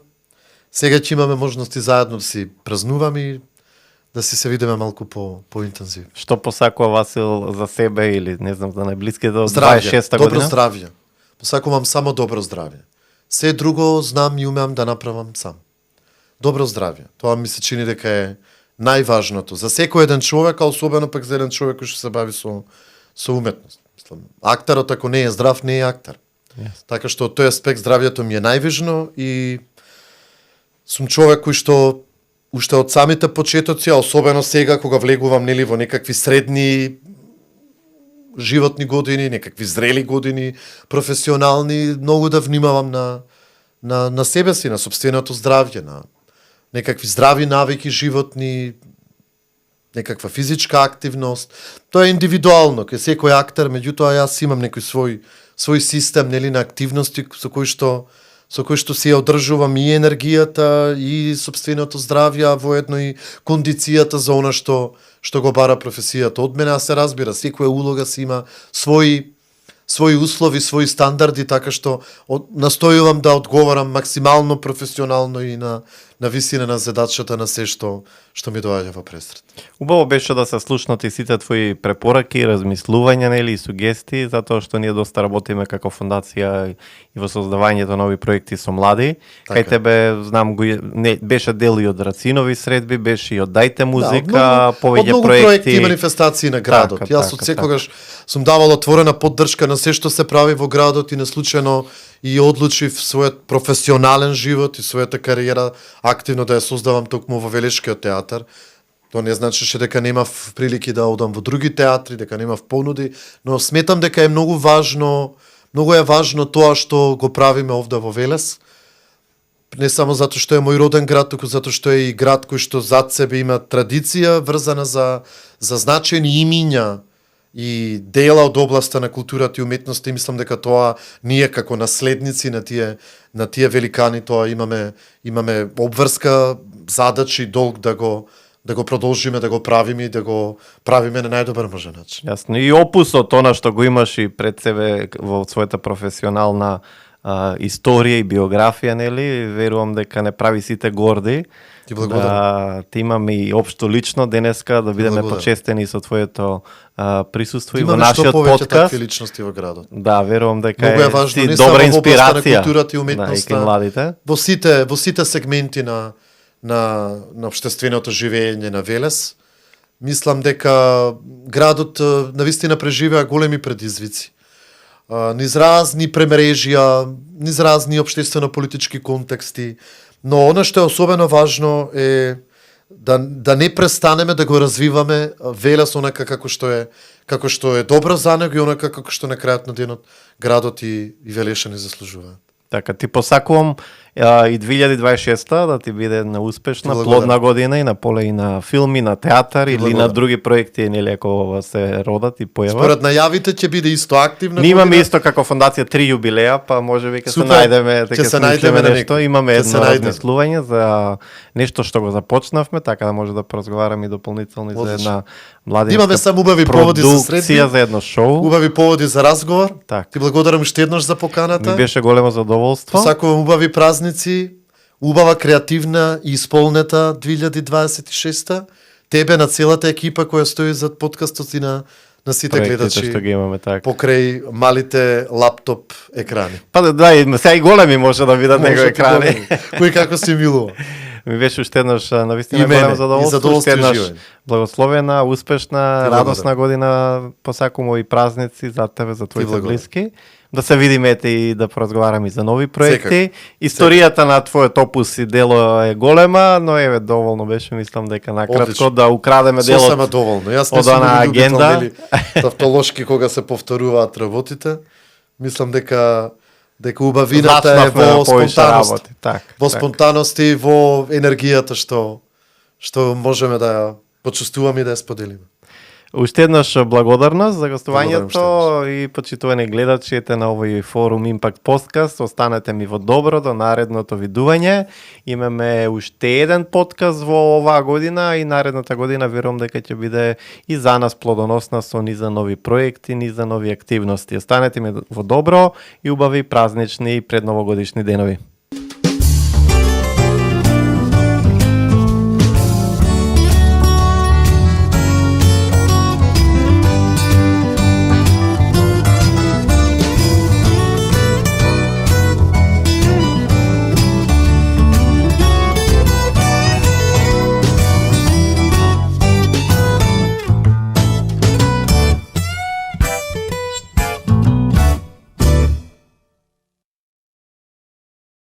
сега ќе имаме можности заедно да си празнуваме и да си се видиме малку поинтензивно. Што посакува Васил за себе или не знам за најблиските од Здравје, 26-та добро година? здравје. Посакувам само добро здравје. Се друго знам и умеам да направам сам. Добро здравје. Тоа ми се чини дека е најважното за секој еден човек, а особено пак за еден човек кој што се бави со уметност. Мислам, актерот ако не е здрав, не е актер. Yes. Така што од тој аспект здравјето ми е најважно и сум човек кој што уште од самите почетоци, а особено сега кога влегувам нели во некакви средни животни години, некакви зрели години, професионални, многу да внимавам на себе си, на сопственото здравје, на некакви здрави навики животни, некаква физичка активност. Тоа е индивидуално, кај секој актер, меѓутоа јас имам некој свој систем нели на активности со кој што си ја одржувам и енергијата и сопственото здравје, а воедно и кондицијата за она што го бара професијата од мене, а се разбира, секоја улога си има свои услови, свои стандарди, така што настојувам да одговарам максимално професионално и на висина на задачата на се што ми доаѓа во пресрет. Убаво беше да се слушнат и сите твои препораки, размислувања, нели, и сугестии, затоа што ние доста работиме како фондација и во создавањето нови проекти со млади. Така. Кај тебе, знам, беше дел и од Рацинови средби, беше и од Дајте музика, од повеќе многу проекти и манифестации на градот. Така, Јас од секогаш сум давал отворена поддршка на се што се прави во градот и неслучајно и одлучив својот професионален живот и својата кариера активно да ја создавам токму во Велешкиот театар. Тоа не значеше дека немав прилики да одам во други театри, дека немав понуди, но сметам дека е многу е важно тоа што го правиме овде во Велес. Не само затоа што е мој роден град, туку затоа што е и град кој што зад себе има традиција врзана за значајни имиња и дела од областа на културата и уметноста, и мислам дека тоа ние како наследници на тие великани тоа имаме обврска, задача и долг да го продолжиме, да го правиме и да го правиме на најдобар можен начин. Јасно. И опусот, она што го имаш и пред себе во својата професионална историја и биографија, нели, верувам дека не прави сите горди. Ти благодарам. Да, ти имаме и општо лично денеска да бидеме благодарам. почестени со твоето присуство и во Имаме што нашиот повеќе подкаст. такви личности во градот. Да, верувам дека Многу е важно, си не добра само во областа на инспирација. културата и Да, и уметноста. кај младите. Во сите сегменти на општественото живење на Велес, мислам дека градот навистина преживеа големи предизвици. Низ разни премрежија, низ разни општествено-политички контексти, но она што е особено важно е да не престанеме да го развиваме Велес онака како што е добро за него и онака како што на крајот на денот градот и Велешани заслужуваат. Така, ти посакувам и 2026 да ти биде една успешна, Ти благодарам. плодна година и на поле и на филми, на театар или на благодарам. други проекти, нели, ако се родат и појават. Според најавите ќе биде исто активна Ние имаме година. исто како фондација 3 јубилеја, па може би ќе се Супер. најдеме, Ќе дека се се најдеме најдеме на нешто. некој. Имаме Ќе се едно најдеме. размислување за нешто што го започнавме, така да може да поразговараме и дополнително и за Одлично. една младинска Имаме само убави поводи за продукција, средби. за едно шоу. Убави поводи за разговор. Так. Ти благодарам уште еднаш за Ми поканата. беше големо задоволство. Посакувам убави празници, убава креативна и исполнета 2026. Тебе на целата екипа која стои зад подкастот и на сите Проектите што гледачи ги имаме така. покрај малите лаптоп екрани. Па да, и сега и големи може да видат него Може ти екрани. големи. Кој како се милува. Ми беше уште еднаш навистина И мене, големо и задоволство, задоволство уште и еднаш живење. благословена, успешна, Ти радосна година, посакувам и празници за тебе, за твоите благодарам. блиски. Да се видиме и да поразговараме и за нови проекти. Секако. Историјата на твојот опус и дело е голема, но еве доволно беше, мислам дека накратко Одлично. да украдеме Сосема делот. доволно. Јас не од сум онаа многу љубител, агенда. нели, тавтолошки кога се повторуваат работите. Мислам дека убавината е Зачнавме на во повише спонтаност. работи. Так, Во так. спонтаност и во енергијата што можеме да ја почувствуваме и да ја споделиме. Уште еднаш благодарност за Благодарам гостувањето и почитувани гледачите на овој форум Impact подкаст. Останете ми во добро до наредното видување. Имаме уште еден подкаст во оваа година и наредната година верувам дека ќе биде и за нас плодоносна со низа нови проекти, низа нови активности. Останете ми во добро и убави празнични и предновогодишни денови.